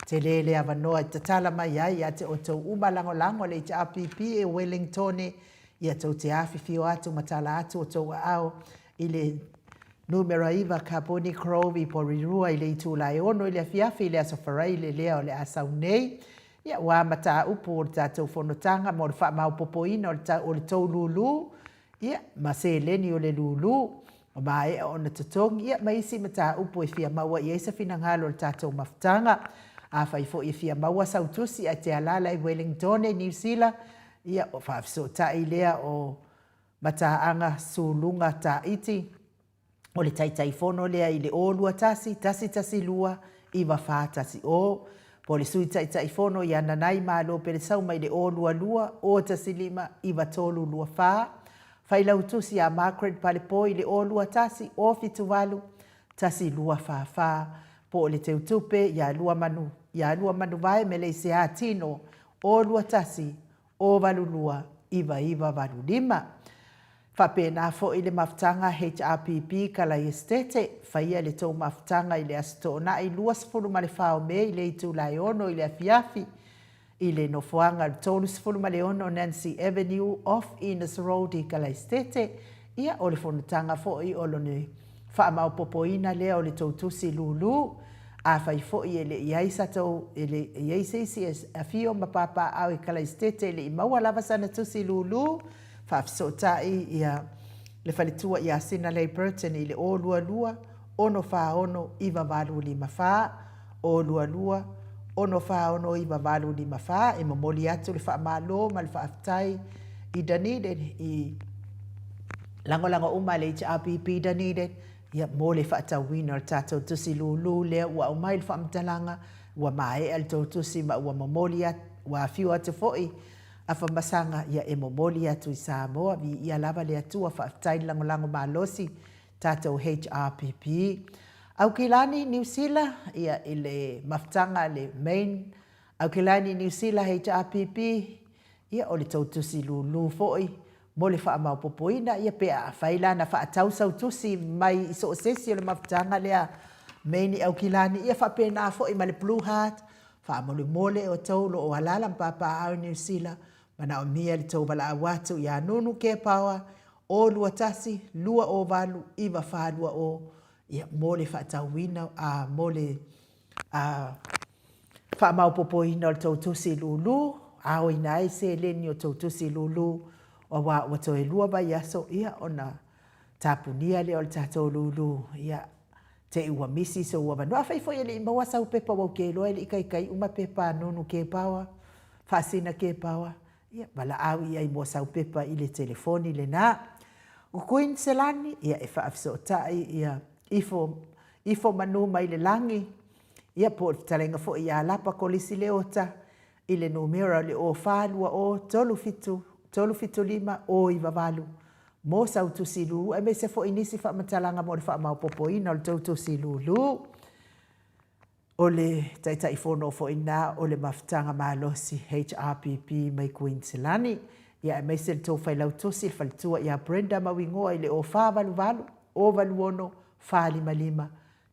tele le avanoa e tatala mai ai ia te outou uma lagolago le HRPP e Wellingtone, ia tou te afifio atu ma tala atu outou aao i le numera 9 Kapuni Grove i Porirua i le itula e 6 i le afiafi i le Aso Faraile lea o le a sau nei. Ia, ua mataupu o le tatou fonotaga mo le faamaopoopoina o le o le tou lūlū, ia, ma seleni o le lūlū, ua maea ona totogi, ia, ma isi mataupu e fia maua i ai se finagalo o le tatou mafutaga. Afai foi e fia maua sau tusi ae te alaala i Wellingtone, Niu Sila, ia, ua faafesootai lea o Mataaga Suluga Taiti, o le Taitaifono lea i le 021 112 9410, po o le Sui Taitaifono ia Nanai Malo Pelesau mai le 022 015 9324, Failautusi ia Margaret Palepoi i le 021 078 1244, po o le Teutupe ia Luamanu ia Luamanuvae Meleisea Tino 021 082 9985. Faapena foi le mafutaga HRPP Kalai Esetete, faia le tou mafutaga i le Aso Toonai 24 o Me i le itula e 6 i le afiafi i le nofoaga 36 Nancy Avenue off Enos Road i Kalai Esetete. Ia, o le fonotaga foi o lone faamaopopoina lea o le tou tusi lūlū. Afai foi e le i ai sa tou, e le i ai se isi e afio ma papaaao i Kalaisitete e le i maua lava sana tusi lūlū, faafesootai ia le faletua ia Sinalei Burton i le 022 646 9854, 022 646 9854 e momoli atu le faamalo ma le faafetai i Dunedin i lagolago uma a le HRPP Dunedin ia mo le faatauina o le tatou tusi lūlū lea ua aumai le faamatalaga ua maea le tou tusi ma ua momoli atu, ua afio atu foi Afamasaga ia e momoli atu i Samoa. Viia lava le Atua, faafetai le lagolago malosi tatou HRPP. Aukilani, Niu Sila, ia i le mafutaga a le Main Aukilani, Niu Sila HRPP, ia o le tou tusi lūlū foi mo le faamaopopoina, ia pe afai la na faatau sau tusi mai i so o se isi o le mafutaga lea Main i Aukilani, ia faapena foi ma le Blue Heart, faamolemole outou o lo o alaala ma papaaao i Niu Sila, manaomia le tou valaau atu ia Nunu Kepaoa, 0 21 208 9420, ia, mo le faatauina, a, mo le, a, faamaopopoina o le tou tusi lūlū, aoina ai seleni o tou tusi lūlū, auā ua toe lua vaiaso, ia, ona tapunia lea o le tatou lūlū, ia, te i ua misi sou avanoa. Afai foi e le i maua sau pepa ua ou ke iloa e le i kaikai uma pepa a Nunu Kepaoa, Faasina Kepaoa, ia, valaau i ai mo sau pepa i le telefoni lena. O Queen Selani, ia, e faafesootai ia ifo, ifo manu mai le lagi, ia, po o le fetalaiga foi ia Lapa Kolisi Leota, i le numera o le 0420 37 375 098, mo sau tusi lulu, aemaise foi nisi faamatalaga mo le faamaopopoina o le tou tusi lulu. O le Taitaifono foi lena o le Mafutaga Malosi, HRPP, mai Kuiniselani, ia aemaise le tou Failautusi, le faletua ia Brenda Mauigoa i le 0488 086 455,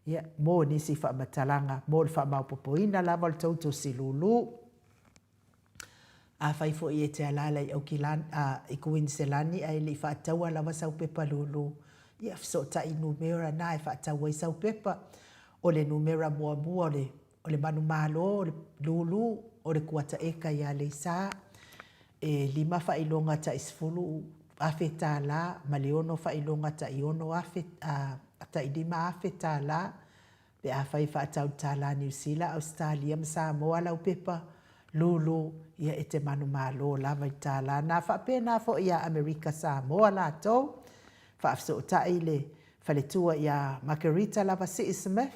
ia, mo nisi faamatalaga mo le faamaopopoina lava o le tou tusi lulu. Afai foi e te alaala i Aukilani, a, i Kuiniselani ae le i faataua lava sau pepa lulu, Ia, fesootai i numera na e faatau ai sau pepa. O le numera muamua o le o le manumalo, o le lulu, o le kuata eka i Aleisa, e lima faailoga tai $10,000 ma le ono faailoga tai ono afe, a, tai $5,000 pe afai e faatau i le tālā Niu Sila, Ausetalia ma Samoa lau pepa lulu, ia e te manumalo lava i le tālā. Na faapena foi ia Amerika Samoa latou, faafesootai le faletua ia Makerita Lavasii Smith,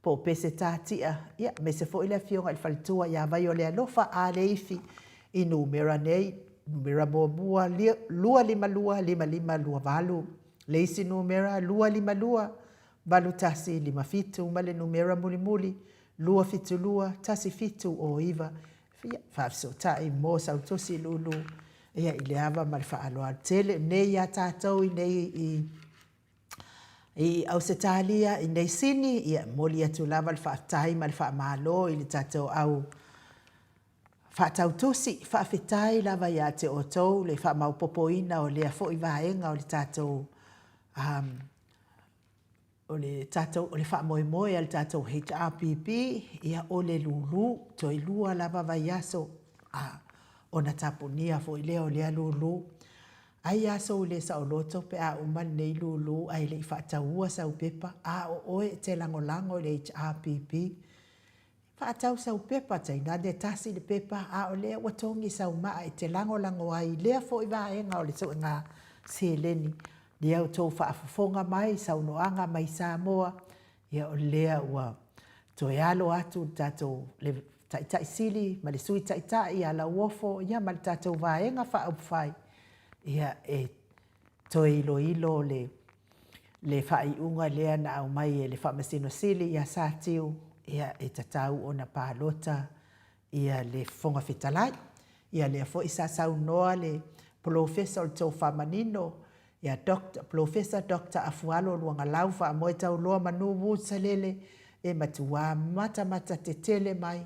po o Peseta Tia, ia, aemaise foi le afioga i le faletua ia Vaiolealofa Aleifi i numera nei, numera muamua 252 5528, le isi numera 252 8157 ma le numera mulimuli 272 1709. Ia, faafesootai mo sau tusi lulu, ia, i le ava ma le faaaloalo tele nei iā tatou i nei i I Ausetalia, i nei Sini, ia, e momoli atu lava le faafetai ma le faamalo i le tatou au faatau tusi. Faafetai lava ia te outou le faamaopoopoina o lea foi vaega o le tatou um, o le tatou o le faamoemoe a le tatou HRPP, ia o le lulu, toe lua lava vaiaso a ona tapunia foi lea o lea lulu. Ai aso ua le saoloto pe a uma lenei lulu ae le i faataua sau pepa, a o oe e te lagolago i le HRPP. Faatau sau pepa, tainane tasi le pepa, a o lea ua togi sau maa e te lagolago ai i lea foi vaega o le suega seleni. Lea outou faafofoga mai i saunoaga mai Samoa, ia o lea ua toe alo atu le tatou le Taitai Sili ma le Sui Taitai ia Lauofo ia ma le tatou Vaega Faaupufai ia e toe iloilo le le faaiuga lea na aumai e le Faamasino Sili ia Satiu ia e tatau ona palota ia le Fofoga Fetalai. Ia lea foi sa saunoa le Polofesa o le Tofa Manino ia Doctor, Polofesa Doctor Afualo Luagalau Faamoe Tauloa Manu Woods Salele e matuā matamata tetele mai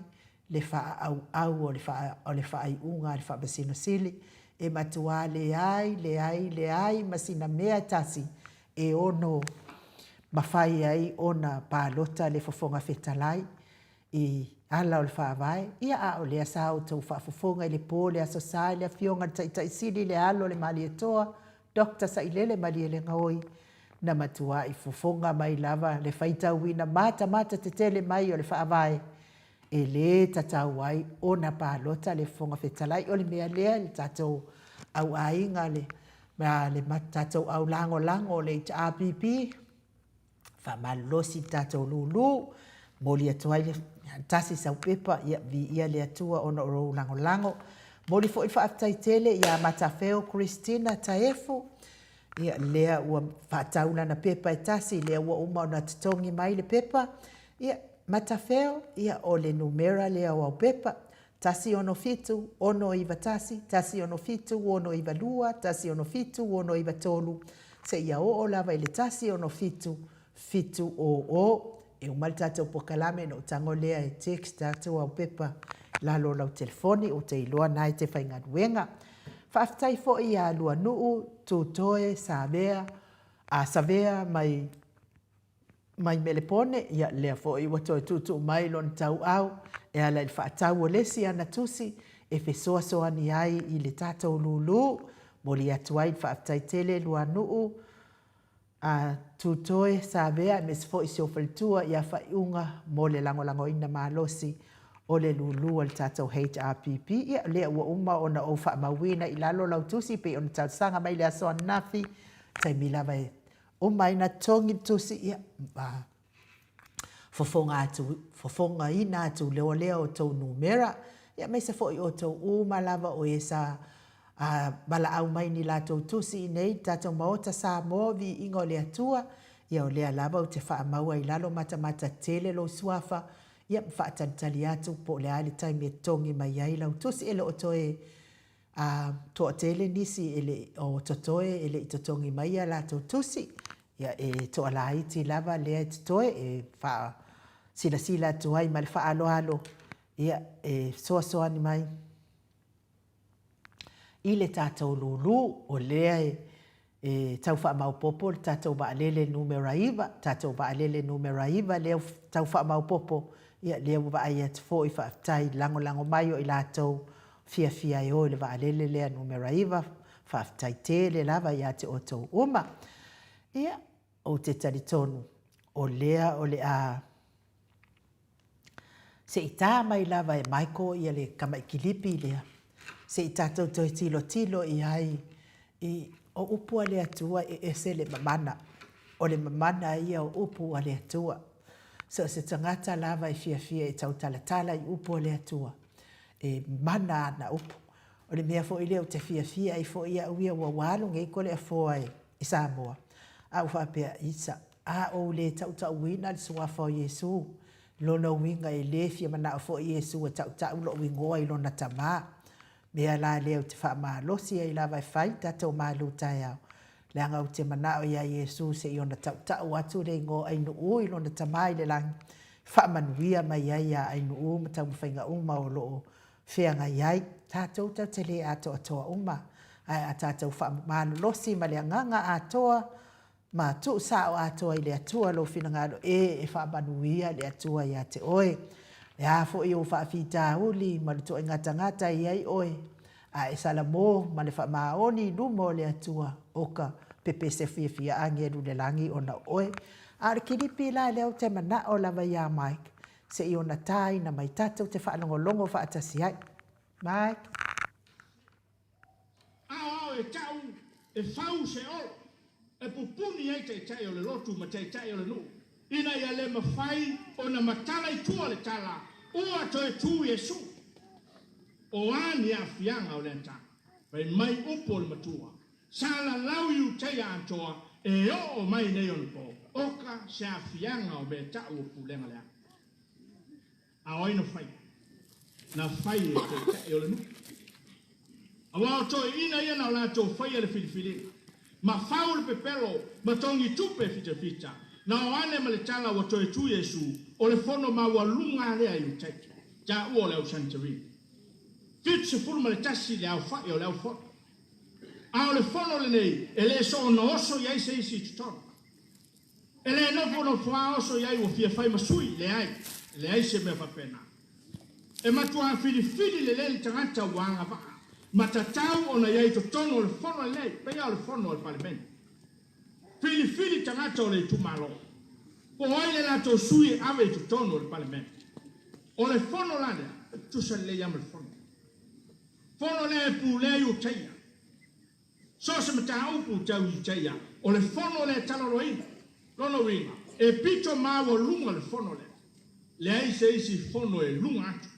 le faaauau o le o le faaiuga a le Faamasino Sili, e matuā leai, leai, leai ma sina mea e tasi e ono mafai ai ona palota le Fofoga Fetalai i ala o le Faavae, ia a o lea sa outou faafofoga i le po le Aso Sa i le Afioga i le Taitai Sili le alo o le Malietoa, Doctor Sailele Malielegaoi, na matuai fofoga mai lava le faitauina matamata tetele mai o le Faavae e le tatau ai ona palota le Fofoga Fetalai. O le mea lea i le tatou au aiga, le, le tatou au lagolago o le HRPP, Faamalolosi le tatou lulu, momoli atu ai le tasi sau pepa, ia viia le Atua ona o lou lagolago. Momoli foi le faafetai tele ia Matafeo Christina Taefu, ia lea ua faatau lana pepa e tasi, lea ua uma ona totogi mai le pepa. Ia Matafeo, ia o le numera lea o au pepa, 167 691, 167 692, 167 693, seia oo lava i le 167 700. E uma le tatou pokalame ona ou tago lea e text atu au pepa i lalo o lau telefoni, ou te iloa na e te faigaluega. Faafetai foi ia Luanuu, Tutoe, Savea, a Savea mai mai Melepone, ia lea foi ua toe tuutuu mai lona tauau e ala i le faatau o le isi ana tusi e fesoasoani ai i le tatou lulu. Momoli atu ai le faafetai tele Luanuu a Tutoe Savea aemaise foi si ou faletua ia Faaiuga mo le lagolagoina malosi o le lulu a le tatou HRPP. Ia lea ua uma ona ou faamauina i lalo lau tusi pei ona talosaga mai le aso ananafi, taimi lava e Uma ai na totogi le tusi, ia, a, fofoga atu, fofogaina atu loa lea o tou numera, ia aemaise foi o outou uma lava o e sa a, valaau mai ni latou tusi i nei i le tatou Maota Samoa, viiga o le Atua, ia o lea lava ou te faamaua i lalo matamata tele lou suafa, ia ma faatalitali atu po o le a le taimi e totogi mai ai lau tusi. E le o toe A toatele nisi e le o totoe e le i totogi mai a latou tusi, ia e toalaiti lava lea e totoe e faasilasila atu ai ma le faaaloalo, ia e fesoasoani mai i le tatou lulu o lea e. E tau faamaopoopo le tatou vaalele numera 9, tatou vaalele numera 9 lea ua tau faamaopoopo, ia lea ua vaai atu foi, faafetai i le lagolago mai o i latou fiafia e o i le vaalele lea numera 9, faafetai tele lava ia te outou uma. Ia, ou te talitonu o lea o le a se i ta mai lava e Michael ia le tamai kilipi lea, se i tatou toe tilotilo i ai i o upu a le Atua e ese le mamana. O le mamana ia o upu a le Atua. So o se tagata lava e fiafia e tautalatala i upu a le Atua, e mana ana upu. O le mea foi lea ou te fiafia ai foi au ia ua ua alu nei Toleafoa i Samoa, a ou faapea, Isa, a ou le tautauina le suafa o Iesu, lona uiga e le fia manao foi Iesu e tautau lou igoa i lona Tama. Mea la lea ou te faamalosi ai lava e fai tatou malu taeao, leaga ou te manao ia Iesu se i ona tautau atu le igoa o Ainuu i lona Tama i le lagi, faamanuia mai ai ia Ainuu ma taumafaiga uma o lo o feagai ai. Tatou tatou te le atoatoa uma, ae a tatou faamalolosi ma le agaga atoa ma tuusao atoa i le Atua lou finagalo, e e faamanuia le Atua ia te oe. Le a foi ou faafitauli ma le toaigatagata e i ai oe, a e salamo ma le faamaoni i luma o le Atua, oka pepese fiafia agelu le lagi ona o oe. A o le kilipi la lea ou te manao lava ia Mike, se i ona taina mai tatou te faalogologo faatasi ai. Mike.
Aoao e tau e fau se olo e pupuni ai taitai o le lotu ma taitai o le nuu, ina ia le mafai ona matala i tua le tala, Ua toe tu Iesu! O a ni aafiaga o lea tala? Fai mai upu o le matua, Sa lalau i Uteia atoa e oo mai nei ona po, oka se aafiaga o mea tau o pulega leaga. A o ai na fai? Na fai e taitai o le nuu. Aua o toeaiina ia na o latou faia le filifiliga, ma fau le pepelo, ma togi tupe fitafita, na o ane ma le tala ua toe tu Iesu, o le fono maualuga a lea i Utaita, taua o le au Santerini. 71 le aofai o le au fono. A o le fono lenei e le soona oso i ai se isi i totonu. E le nofonofo oso i ai ua fia fai ma sui, leai, leai se mea faapena. E matuā filifili lelei le tagata ua agavaa ma tatau ona i ai i totonu o le fono lenei, pei lava o le fono a le Palemene. Filifili tagata o le itumalo, po o ai le latou sui e ave i totonu o le Palemene. O le fono la lea, e tutusa lelei lava ma le fono. Fono lea e pulea i Utaia. So o se mataupu tau Itaia, o le fono lea e talanoaina. Lona uiga, e pito maualuga le fono lea. Leai se isi fono e luga atu.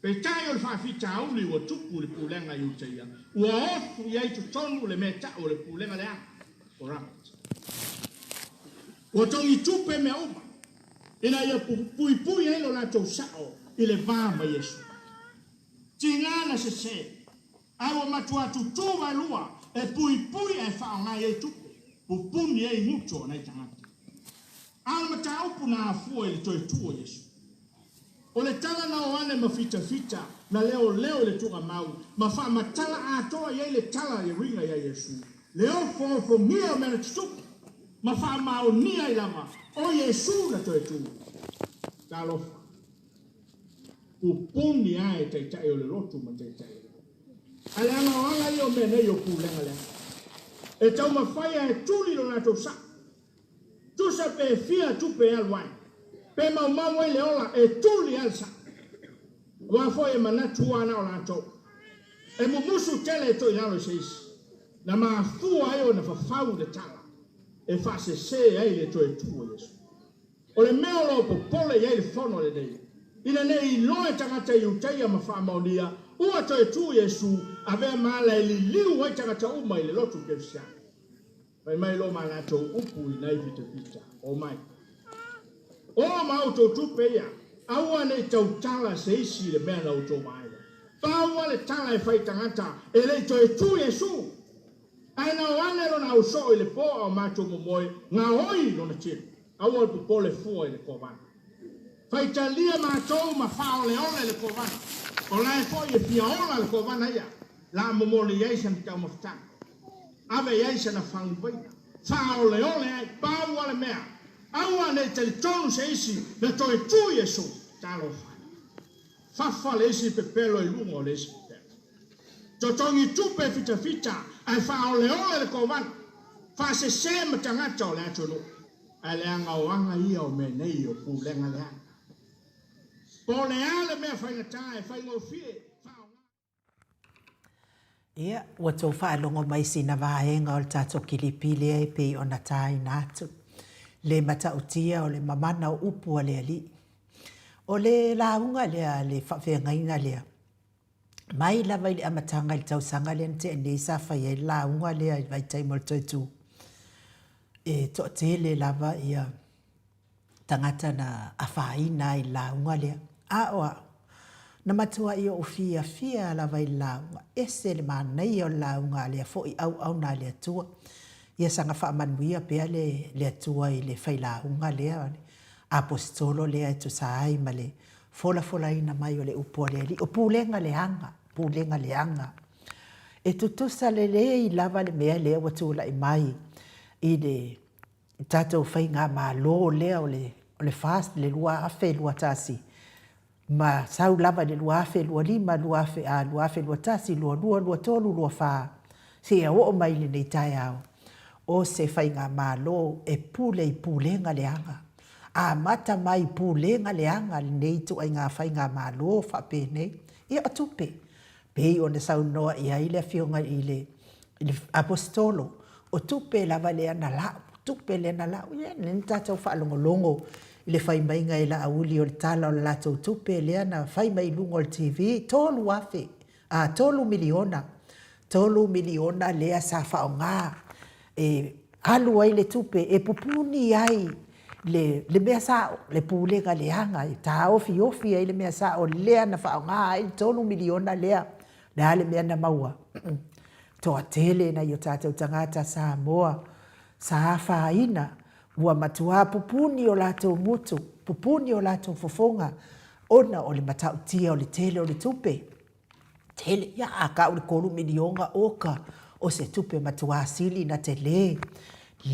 Peitai o le faafitauli ua tupu i le pulega i Utaia, ua ofu i ai totonu le mea tau o le pulega leaga, corrupt. Ua togi tupe mea uma, ina ia puipui ai lo latou sao i le va ma Iesu. Tiga na sese, A ua matua tutū waelua e puipui ae faaaoga i ai tupe, pupuni ai gutu o nai tagata. A o le mataupu na afua i le toe tu o Iesu. O le tala na o ane ma fitafita na leoleo i le tuugamau ma faamatala atoa i ai le tala e uiga ia Iesu, le ofoofogia o mea na tutupu, ma faamaonia ai lava o Iesu na toe tu. Talofa. Pupuni a e taitai o le lotu ma taitai o le nuu. A leaga o ala ia o mea nei o pulega leaga. E taumafai a e tuli lo latou sao. Tusa pe fia tupe e alu ai, pe maumau ai le ola e tuli a le sao. Aua foi e manatu ua na o latou. E mumusu tele e toilalo i se isi. Na mafua ai ona fafau le tala e faasese ai le toe tu o Iesu. O le mea o lo o popole i ai le fono lenei, ina ne i iloa e tagata Iutaia ma faamaonia, ua toe tu Iesu, avea ma ala e liliu ai tagata uma i le lotu Kerisiano. Fai mai loa ma latou upu i nai fitafita, Omai. O ma outou tupe ia, aua ne i tautala se isi i le mea na outou vaai ai. Pau le tala e fai i tagata, e le i toe tu Iesu! Ae na o ane lona ausoo i le po a o matou momoe, gaoi lona tino. Aua le popole fua i le kovana. Faitalia matou ma faaoleole le kovana. O lae foi e fia ola le kovana ia, la momoli ai sana taumafataga. Ave i ai sana faguvaina, faaoleole ai, pau lava le mea, aua ne i talitonu se isi na toe tu Iesu, talofa e. Fafa le isi pepelo i luga o le isi pepelo. Totogi tupe fitafita ae faaoleole le kovana, faasese ma tagata o le atunuu. Ae leaga o aga ia o mea nei o pulega leaga. Po o le a le mea faigata e faigofie faaaoga.
Ia, ua tou faalogo mai sina vaega o le tatou kilipi lea e pei ona taina atu, le matautia o le mamana o upu a le Alii. O le lauga lea, le faafeagaiga lea, mai lava i le amataga i le tausaga lea na tea nei sa fai ai le lauga lea i le vaitaimi o le toe tu, e toatele lava ia tagata na afaina ai i le lauga lea. A o au, na matuai ou fiafia lava i le lauga, ese le manaia o le lauga a lea foi auauna a le Atua. Ia saga faamanuia pea le le Atua i le failauga lea, le Aposetolo lea e tusa ai ma le folafolaina mai o le upu a le Alii, o pulega leaga, pulega leaga. E tutusa lelei lava le mea lea ua tulai mai i le tatou faigamalo lea o le o le FAST le 2021 ma sau lava i le 2025, 2021, 22, 23, 24 seia oo mai i lenei taeao, o se faigamalo e pule i pulega leaga. Amata mai i pulega leaga lenei ituaiga faigamalo faapenei. Ia o tupe, Pei ona saunoa i ai le Afioga i le Aposetolo, o tupe lava lea na lau, tupe lea na lau. Ia, lea na tatou faalogologo i le fai maiga e Laauli o le tala o le latou tupe lea na fai mai i luga o le TV, 3,000, a, 3 miliona, 3 miliona lea sa faaaoga e alu ai le tupe e pupuni ai le, le mea sao, le pulega leaga e taofiofi ai le mea sao lea na faaaoga ai le 3 miliona lea. O le a le mea na maua? Toatele nai o tatou tagata Samoa sa afaina, ua matua pupuni o latou mutu, pupuni o latou fofoga ona o le matautia o le tele o le tupe. Tele, ia a kau le 3 miliona oka o se tupe matuā sili na tele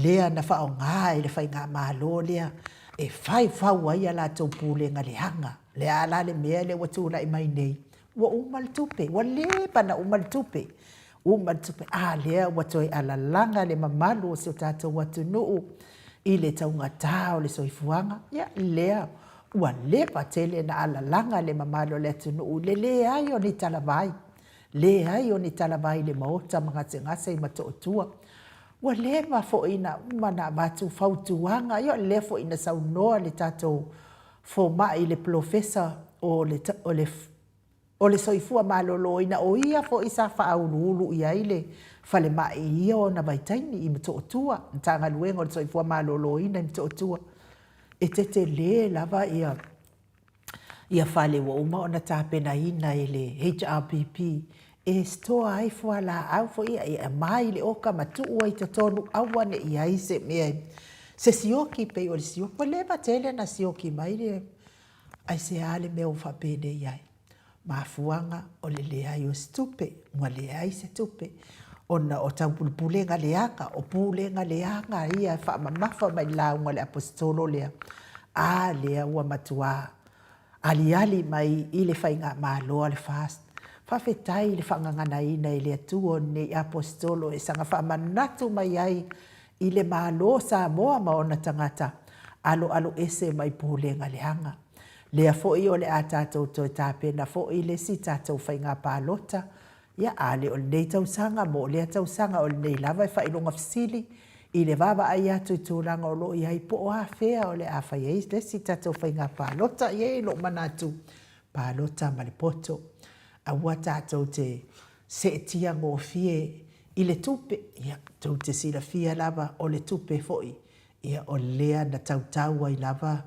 lea na faaaoga e le faigamalo lea e faufau ai a latou pulega leaga. O le a la le mea lea ua tulai mai nei? Ua uma le tupe, ua leva na uma le tupe, uma le tupe, a lea ua toe alalaga le mamalu o si o tatou atunuu i le taugata o le soifuaga. Ia lea Ua leva tele na alalaga le mamalu o le atunuu i le leai o ni talavai, leai o ni talavai i le maota ma gasegase i Motootua. Ua leva foi na uma na avatu fautuaga, ia o lea foi na saunoa le tatou fomai le polofesa o le, o le O le soifua maloloina, o ia foi sa faauluulu i ai le falemai i ia ona vaitaimi i Motootua, Matagaluega o le Soifua Maloloina i Motootua. E tetele lava ia ia fale ua uma ona tapenaina e le HRPP e store ai fualaau foi ia e aumai le oka ma tuu ai i totonu, aua ne i i ai se mea, se sioki pei o le sioki. Ua leva tele ona sioki mai le Aisea le mea ua faapenei ai? Mafuaaga o le leai o se tupe, ua leai se tupe ona o taupulepulega leaga, o pulega leaga ia e faamamafa mai i le lauga a le Aposetolo lea, a lea ua matua aliali mai i le faigamalo a le FAST. Faafetai i le faagaganaina e le Atua o lenei Aposetolo e saga faamanatu mai ai i le Malo o Samoa ma ona tagata aloaloese mai pulega leaga. Lea foi o le a tatou toe tapena foi le isi tatou faiga palota, ia a le o lenei tausaga mo lea tausaga o lenei lava e faailoga fesili i le vaavaai atu i tulaga o lo o i ai po o afea o le a fai ai le isi tatou faiga palota. E i ai lou manatu, palota ma le poto. Aua tatou te seetia gofie i le tupe, ia, tou te silafia lava o le tupe foi, ia, o lea na tautau ai lava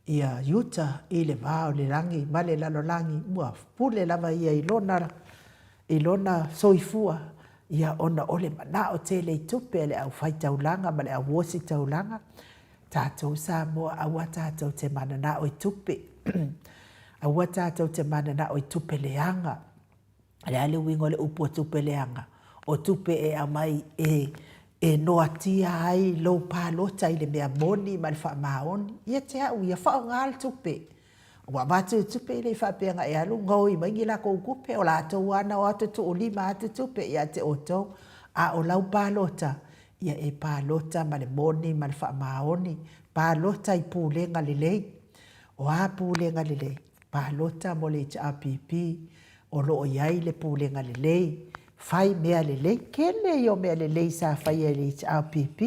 ia Iuta i le va o le lagi ma le lalolagi, ua pule lava ia i lona, i lona soifua, ia, ona o le manao tele i tupe a le aufaitaulaga ma le auositaulaga. Tatou Samoa, aua tatou te mananao i tupe. Aua tatou te mananao i tupe leaga. O le a le uiga o le upu o tupe leaga? O tupe e aumai e e noatia ai lou palota i le mea moni ma le faamaoni. Ia te au ia, faaaoga le tupe. Ua avatu le tupe e le i faapea na e alu gaoi mai ni latou tupe, o latou lava na o atu tuulima atu tupe ia te outou. A o lau palota, ia e palota ma le moni ma le faamaoni, palota i pulega lelei. O a pulega lelei? Palota mo le HRPP, o lo o i ai le pulega lelei, fai mea lelei, tele ia o mea lelei sa faia e le HRPP,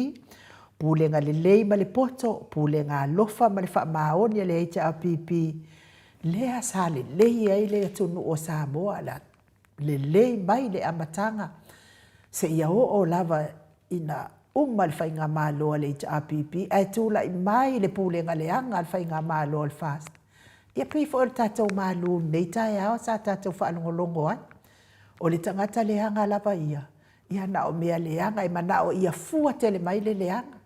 pulega lelei ma le poto, pulega alofa ma le faamaoni a le HRPP, lea sa lelei ai le atunuu o Samoa, lelei mai le amataga seia oo lava ina uma le faigamalo a le HRPP ae tulai mai le pulega leaga a le faigamalo a le FAST. Ia pei foi o le tatou malu i lenei taeao sa tatou faalogologo ai, o le tagata leaga lava ia, ia na o mea leaga, e manao ia fua tele mai le leaga.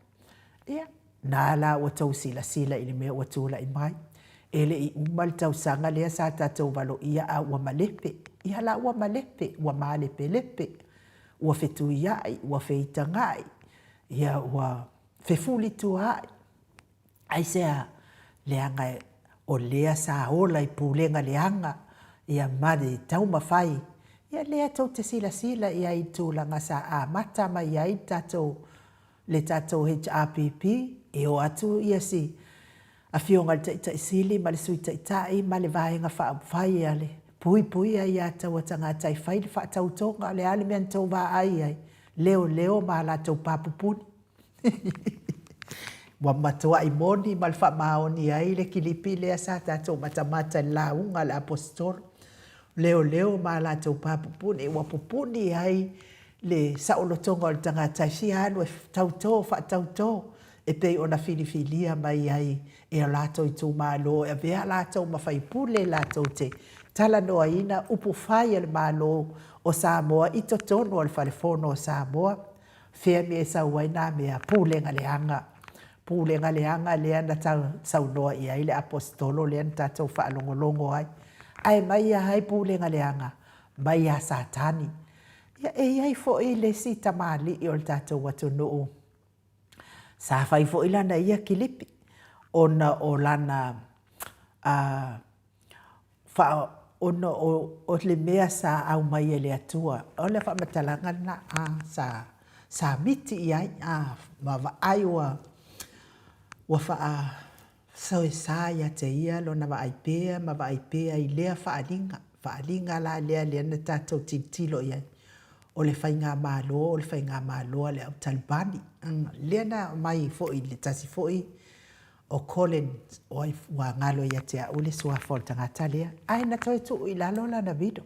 Ia, na la ua tou silasila i le mea ua tulai mai. E le i uma le tausaga lea sa tatou valoia a ua malepe. Ia la ua malepe, ua malepelepe, ua fetuiai, ua feitaga'i, ia ua fefulituaai. Aisea? Leaga o lea sa ola i pulega leaga, ia ma le taumafai, ia lea tou te silasila i ai i le tulaga sa amata mai ai le tatou le tatou HRPP, e o atu ia si Afioga i le Taitai Sili ma le Sui Taitai ma le Vaega Faaupufai a le Puipuia ia taua tagata e fai le faatautoga, o le a le mea na tou vaai ai, leoleo ma a latou papupuni. Ua matuai moni ma le faamaoni ai le kilipi lea sa tatou matamata i le lauga a le Aposetolo, leoleo ma a latou papupuni, ua pupuni ai le saolotoga o le tagata e fia alu e tauto, faatauto, e pei ona filifilia mai ai e o latou itumalo e avea latou ma faipule latou te talanoaina upufai a le Malo o Samoa i totonu o le Fale Fono o Samoa. Fea mea e sau ai nā mea? Pulega leaga. Pulega leaga lea na saunoa i ai le Aposetolo lea na tatou faalogologo ai. Ae mai a ai pulega leaga? Mai ia Satani. Ia, e i ai foi le isi tamalii o le tatou atunuu sa fai foi lana ia kilipi ona o lana faa, ona o le mea sa aumai e le Atua. O le faamatalaga lena sa, sa miti i ai ma vaai ua, ua faasoesa ia te ia lona vaai pea ma vaai pea i lea faaaliga. Faaaliga la lea lea na tatou tilotilo i ai, o le faigamalo o le faigamalo a le au Talibani. Lea na aumai foi i le tasi foi o Colin, oi, ua galo ia te au le suafa o le tagata lea, ae na toe tuu i lalo lana video.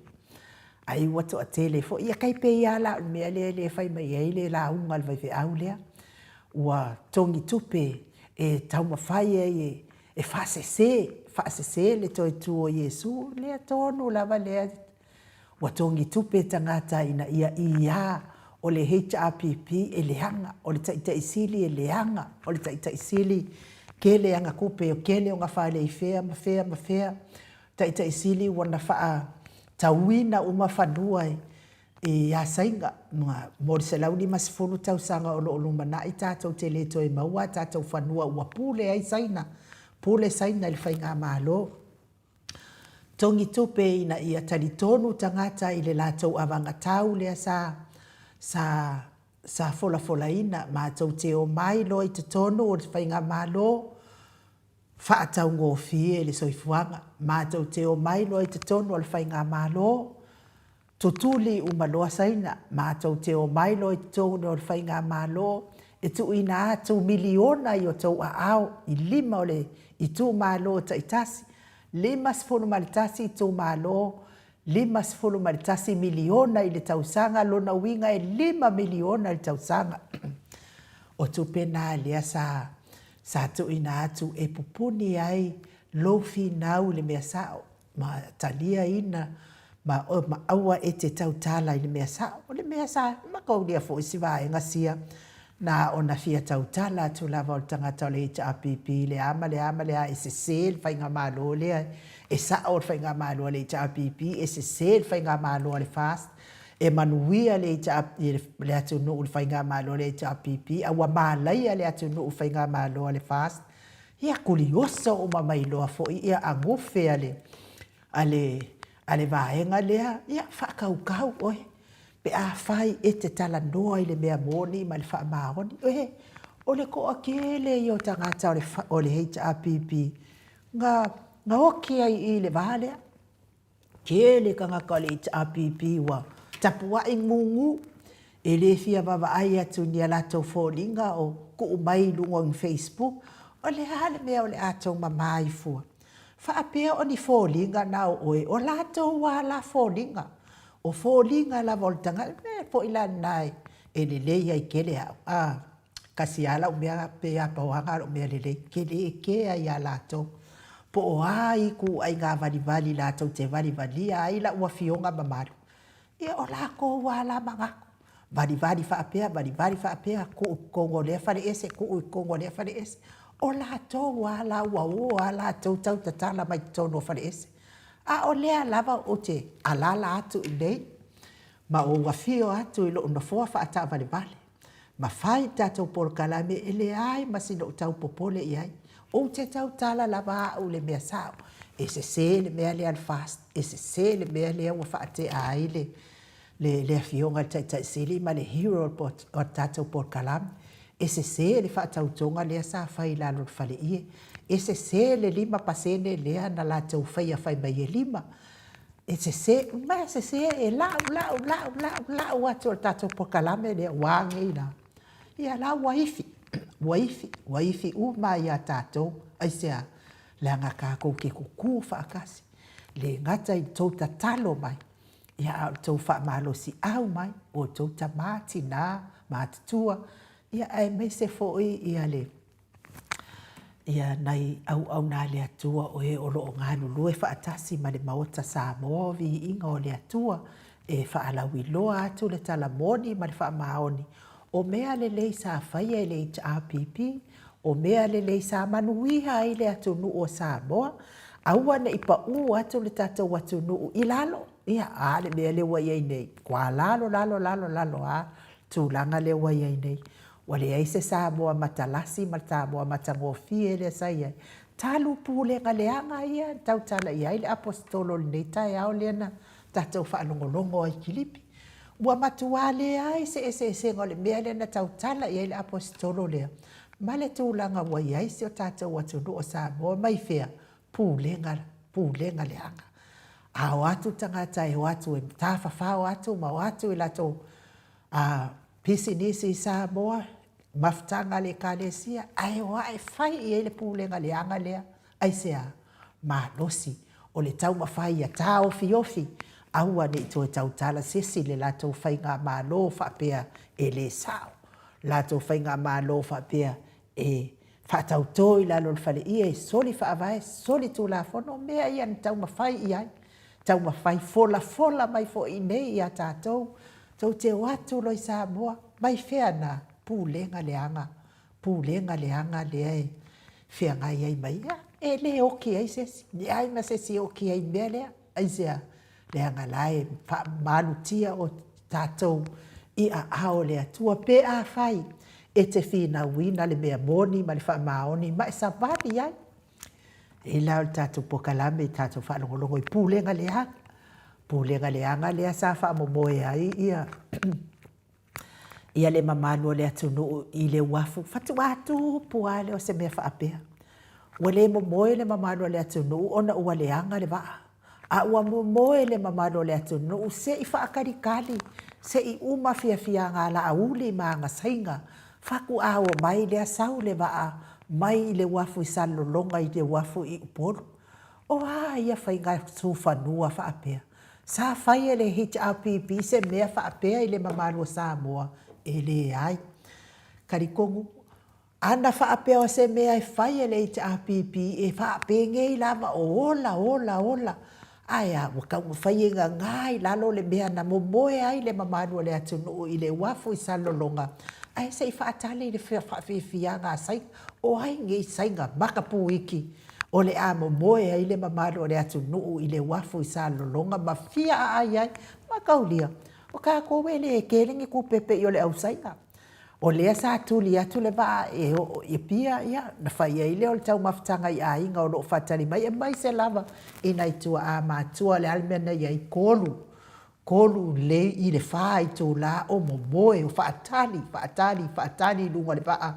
Ai ua toatele foi, ia tai pei lava la o le mea lea e fai mai ai le lauga a le faifeau lea, ua togi tupe e taumafai ai e faasese, faasese le toe tu o Iesu, lea tonu lava lea ua togi tupe tagata ina ia ʻīā o le HRPP e leaga, o le Taitai Sili e leaga, o le Taitai Sili kele ana tupe, o kele ona fale i fea ma fea ma fea, Taitai Sili ua na faatauina uma fanua i Saina mo le 150 tausaga o lo o lumanai tatou te le toe maua a tatou fanua ua pule ai Saina, pule Saina i le faigamalo. Togi tupe ina ia talitonu tagata i le latou avagatau lea sa sa sa folafolaina matou te omai loa i totonu o le faigamalo faataugofie le soifuaga. Matou te omai loa i totonu o le faigamalo Tutuli uma loa Saina, matou te omai loa i totonu o le faigamalo e tuuina atu miliona i o tou aao i lima o le itumalo taitasi, 51 itumalo, 51 miliona i le tausaga, lona uiga e lima miliona i le tausaga. O tupe na lea sa sa tuuina atu e pupuni ai lou finau i le mea sao. Ma taliaina ma ma aua e te tautala i le mea sao. O le mea sa mataulia foi si vaega sia, na ona fia tautala atu lava o le tagata o le HRPP i le a ma le a ma le a, e sese le faigamalo lea, e sao le faigamalo a le HRPP, e sese le faigamalo a le FAST. E manuia le le atunuu i le faigamalo a le HRPP, a ua malaia le atunuu i le faigamalo a le FAST, ia kulioso uma mai loa foi ia agufe a le a le a le vaega lea, ia faakaukau oe pe afai e te talanoa i le mea moni ma le faamaoni. E, o le toatele ia o tagata o le HRPP na na oti ai i i le va lea. Tele tagata o le HRPP ua tapuai gugu, e le fia vaavaai atu i ni a latou foliga o tuu mai i luga o ni Facebook. O le a le mea o le a tou mama ai fua? Faapea o ni foliga na o oe, o latou lava la foliga. O foliga lava o le tagata, o le mea foi la lena e lelei ai tele au, a, tasi lava lau mea, pei lava pau lava lena o lau mea lelei, ou te le kea ia latou. Po o a ituaiga valivali latou te valivalia ai lau afioga mamalu, ia o latou lava la manatu, valivali faapea, valivali faapea, tuu i totonu o lea faleese, tuu i totonu o lea faleese. O latou lava la ua o lava latou tau tatala mai totonu o faleese. A o lea lava ou te alaala atu i inei ma ou afio atu i lou nofoa faataavalevale ma fai le tatou polokalame e leai ma sina ou tau popole i ai. Ou te tautala lava au i le mea sao, e sese le mea lea a le FAST, e sese le mea lea ua faatea ai le le Afioga i le Taitai Sili ma le hero o le tatou polokalame, e sese le faatautoga lea sa fai i lalo o le faleie, e sese le 5% lea na latou faia fai mai e 5, e sese, ma e sese, e lau, lau, lau, lau, lau atu o le tatou polokalame lea ua a nei la? Ia la ua ifi, ua ifi, ua ifi uma lava ia tatou. Aisea? Leaga tatou te tutu faatasi, le gata i le tou tatalo mai, Ia, a o le tou faamalosiau mai, o outou tama, tina, matutua, ia, aemaise foi ia le, ia nai auauna a le Atua o e o lo o galulue faatasi ma le Maota Samoa o Viiga o le Atua e faalauiloa atu le tala moni ma le faamaoni o mea lelei sa faia e le HRPP, o mea lelei sa manuia ai le atunuu o Samoa, aua ne i pau atu le tatou atunuu i lalo, ia, a le mea lea ua i ai nei, ua lalo, lalo, lalo, lalo lava le tulaga lea ua i ai nei. Ua leai se Samoa matalasi ma le Samoa matagofie lea sa i ai, talu pulega leaga ia na tautala i ai le Aposetolo i lenei taeao lea na tatou faalogologo ai i Kilipi. Ua matua leai se eseesega o le mea lea na tautala i ai le Aposetolo lea ma le tulaga ua i ai si o tatou atunuu o Samoa mai fea? Pulega, pulega leaga. A o atu tagata e o atu e tafafao atu ma o atu i latou pisinisi i Samoa, mafutaga a le Ekalesia, ae o ae fai i ai le pulega leaga lea. Aisea? Malosi o le taumafai ia taofiofi, aua ne i toe tautala se isi i le latou faigamalo faapea e le sao, latou faigamalo faapea e faatauto i lalo o le faleie, e soli faavae, soli tulafono, o mea ia na taumafai i ai, taumafai folafola mai foi i inei ia tatou, tou te o atu loa i Samoa, mai fea na pulega leaga pulega leaga lea e feagai ai ma ia, e le oki ai se isi, leai ma se isi e oki ai i le mea lea. Aisea? Leaga la e faamalutia o tatou i aao o le Atua pe afai e te finauina le mea moni ma le faamaoni ma e savali ai. E la o le tatou polokalame i tatou faalogologo i pulega leaga, pulega leaga lea sa faamomoe ai ia ia le mamalu o le atunuu i le uafu, faatoa tupu lava lea o se mea faapea. Ua le momoe le mamalu o le atunuu ona ua leaga le vaa, a ua momoe le mamalu o le atunuu se i faatalitali, se i uma fiafiaga a Laauli ma ana saiga, faatoa omai lea sau le vaa mai le uafu i Salelologa i le uafu i Upolu. O a ia faiga sufanua faapea? Sa fai e le HRPP se mea faapea i le mamalu o Samoa? E leai. Talitonu, ana faapea o se mea e fai e le HRPP e faapenei lava o ola, ola, ola, ae a, ua taumafai e gaga i lalo le mea na momoe ai le mamalu o le atunuu i le uafu i Salelologa, ae se i faatali le faafiafiaga a Saina. O ai nei Saina makapuiki O le a momoe ai le mamalu o le atunuu i le uafu i Salelologa ma fia aai ai ma Kaulia. O kākou e le kele ni kupepe i o le ʻausaiga. O lea sa tuli atu le vaa e oo i Apia, ia, na fai ai lea o le taumafataga i aiga o lo o faatali mai, aemaise lava i nai tuaa matua, o le a le mea na i ai, kolu, kolu lelei i le fa itula o momoe, o faatali, faatali, faatali i luga o le vaa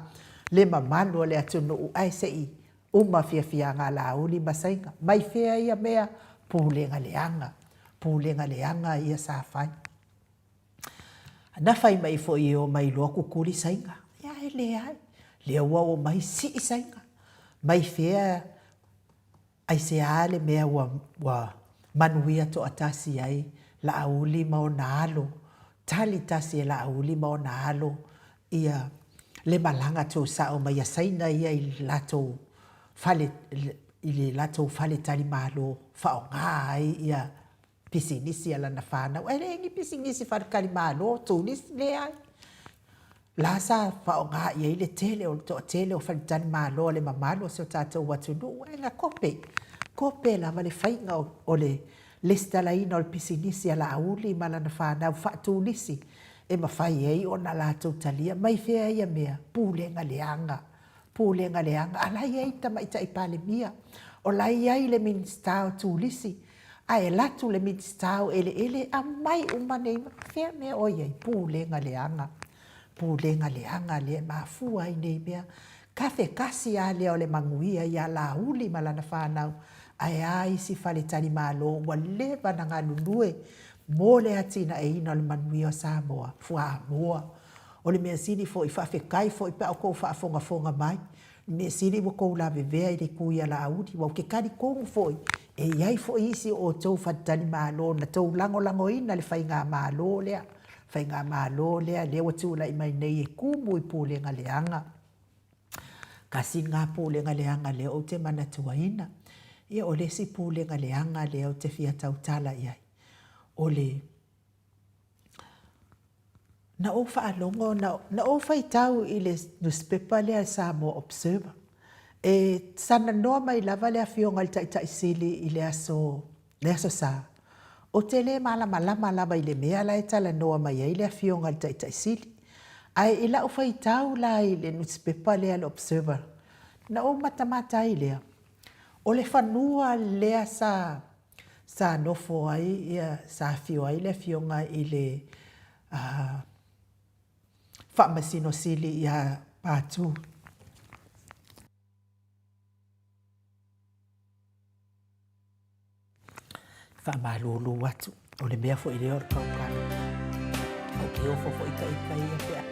le mamalu o le atunuu ae se i uma fiafiaga a Laauli ma Saiga. Mai fea ia mea? Pulega leaga, pulega leaga ia sa fai. Na fai mai foi e omai loa kukuli Saiga. Ia e leai, lea ua omai sii Saiga. Mai fea aisea le mea ua, ua manuia toatasi ai Laauli ma ona alo, tali tasi e Laauli ma ona alo ia le malaga tuusao mai a Saina ia i le latou fale, i le latou faletalimalo faaaoga ai ia pisinisi a lana fanau. Ae leai ni pisinisi faletalimalo, turisi, leai. La sa faaaoga i ai le tele o le toatele o faletalimalo a le mamalu o si o tatou atunuu, ae na kope, kope lava le faiga o le lesitalaina o le pisinisi a Laauli ma lana fanau faaturisi e mafai ai ona latou talia mai fea ia mea, pulega leaga, pulega leaga. A la e i ai le Tamaitai Palemia, o la e i ai le Minisita o Turisi, ae alu atu le Minisita o Eleele, aumai uma nei mea, fea mea o i ai? Pulega leaga, pulega leaga lea e mafua ai nei mea. Kafe tasi lava lea o le manuia ia Laauli ma lana fanau, ae a isi faletalimalo ua leva ona galulue mo le atinaeina o le manuia o Samoa, fuamoa. O le mea sili foi, faafetai foi pe a outou faafogafoga mai, o le mea sili ua outou lavevea i le itu ia Laauli, aua ou te talitonu foi, e i ai foi isi o outou faletalimalo na tou lagolagoina le faigamalo lea, faigamalo lea lea ua tulai mai nei e tumu i pulega leaga. Tasi lena pulega leaga lea ou te manatuaina. Ia, o le isi pulega leaga lea ou te fia tautala i ai, o le Na ou faalogo, na ou faitau i le nusipepa lea le Samoa Observer, e talanoa mai lava le Afioga i le Taitai Sili i le aso, le Aso Sa. Ou te le malamalama lava i le mea la e talanoa mai ai le Afioga i le Taitai Sili. Ae i lau faitau la i le nusipepa lea le Observer, na ou matamata ai lea, o le fanua lea sa sa nofo ai, sa afio ai le Afioga i le Faamasino Sili ia Patu. Faamalulu atu, o le mea foi lea o le kaukalo. Ou te ofo foi ta ita ia pe a.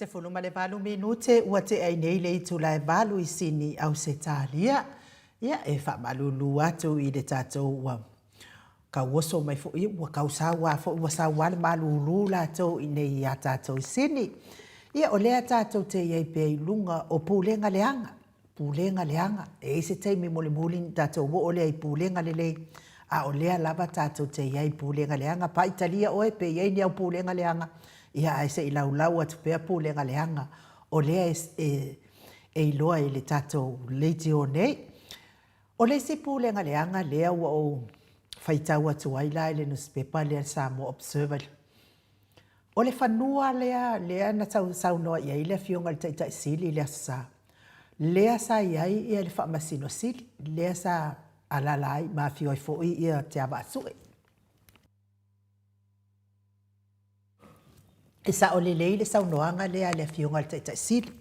18 minute ua tea ai nei le itula e 8 i Sini, Ausetalia. Ia, e faamalulu atu i le tatou ua tauoso mai foi, ua tau sau lava foi, ua sau lava le malulu latou i inei ia tatou i Sini. Ia, o lea tatou te i ai pea i luga o pulega leaga. Pulega leaga. E i ai se taimi mulimuli ona tatou oo lea i pulega lelei, a o lea lava tatou te i ai i pulega leaga. Faitalia oe pe i ai ni au pulega leaga, ia ae se i laulau atu pea pulega leaga o lea e iloa i le tatou leitio nei. O le isi pulega leaga lea ua ou faitau atu ai la i le nusipepa lea le Samoa Observer, O le fanua lea, lea na saunoa i ai le Afioga i le Taitai Sili i le Aso Sa, lea sa i ai ia le Faamasino Sili, lea sa alaala ai ma afio ai foi ia Te Avaasue. E sao lelei le saunoaga lea a le Afioga i le Taitai Sili.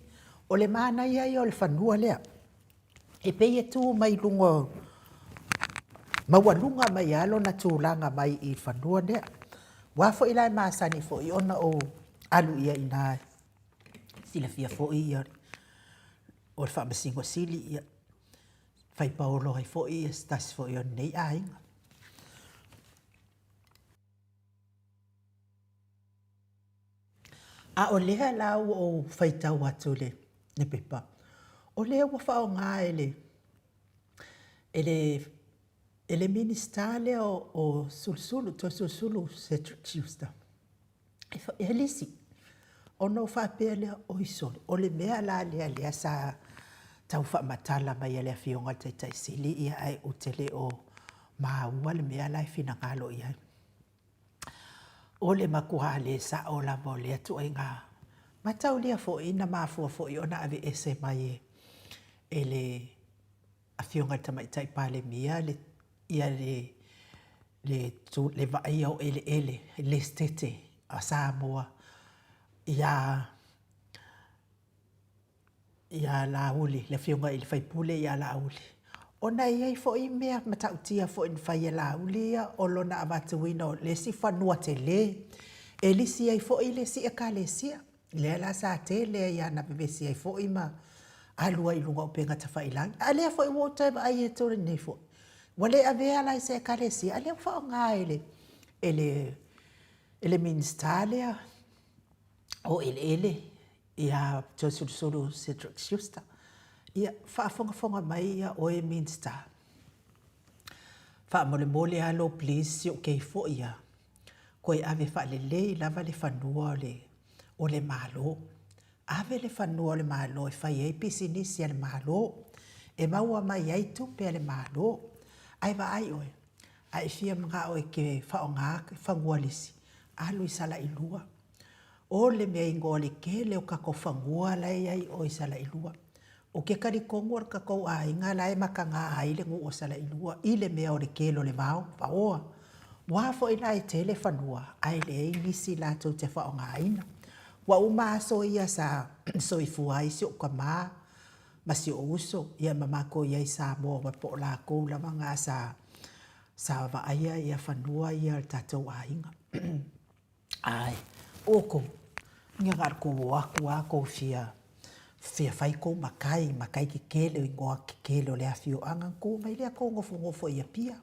O le manaia ia o le fanua lea, e pei e tu mai i luga o, maualuga mai lava lona tulaga mai i fanua lea. Aua foi la e masani foi ona ou alu i ai i ina, e silafia foi ia o le Faamasino Sili, ia fai paolo ai foi ia se tasi foi o lenei aiga. A o lea la ua ou faitau atu i le pepa, o lea ua faaaoga e le, e le, e le Minisita lea o Sulusulu, Toeolesulusulu Cedric Schuster, e lisi. Ona ou faapea lea, oi sole, o le mea la lea lea sa tau faamatala mai e le Afioga i le Taitai Sili, ia ae ou te le o maua le mea la e finagalo i ai. O le matua le sao lava o lea ituaiga mataulia foi na mafua foi ona aveese mai e le Afioga i le Tamaitai Palemia le ia le le le vaaia o eleele le Esetete a Samoa ia ia Laauli, le Afioga i le sui usufono ia Laauli, ona e i ai foi mea matautia foi na fai e Laauli ia, o lona avatuina o le isi fanua tele e lisi ai foi le isi Ekalesia, lea la sa tele ai lava ina vevesi ai foi ma alu ai i luga o upega tafailagi. A o lea foi ua ou toe vaai atu nei foi, ua le avea la i se Ekalesia, a o lea ua faaaoga e le Minisita lea o eleele ia Toeolesulusulu Cedric Schuster. Ia, faafogafoga mai ia oe Minisita, faamolemole lava lou please si ou kei foi lava, toe ave faalelei lava le fanua o le Malo. Ave le fanua o le Malo e fai ai pisinisi a le Malo, e maua mai ai tupe a le Malo. Ae vaai oe, a e fia manao e te faaaoga fanua lisi, alu i Salailua. O le mea igoa o le tele o tatou fanua la e i ai i o i Salailua. Ou te talitonu o le tatou aiga la e mataga ai le nuu o Salailua i le mea o le tele o le vao, vaoa. Ua foi la e tele fanua ae leai nisi latou te faaaogaina. Ua uma aso ia sa soifua ai si ou tama ma si ou uso ia ma matou i ai i Samoa aua po o latou lava na sa sa vaaia ia fanua ia o le tatou aiga. Ae, outou, ia na o le tou o atu lava tou fia, fia fai tou matai, matai tetele, igoa tetele o le afioaga, ona tou omai lea tou nofonofo i Apia.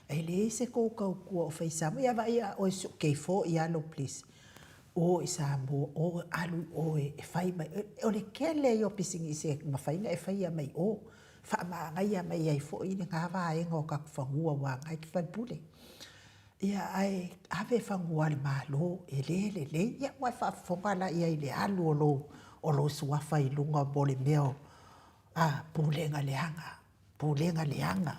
E leai se tou tautua o fai i Samoa. Ia vaai a oe si ou kei foi lava lou please, o i Samoa, o, alu i o e fai mai. O le tele ia o pisinisi e mafai ona e faia mai o, faamanaia mai ai foi lena vaega o tatou fanua aua o lena e te faipule. Ia, ae ave fanua a le Malo, e le lelei. Ia, ua e faafofoga la i ai i le alu o lou, o lou suafa i luga mo le mea o, a, pulega leaga, pulega leaga.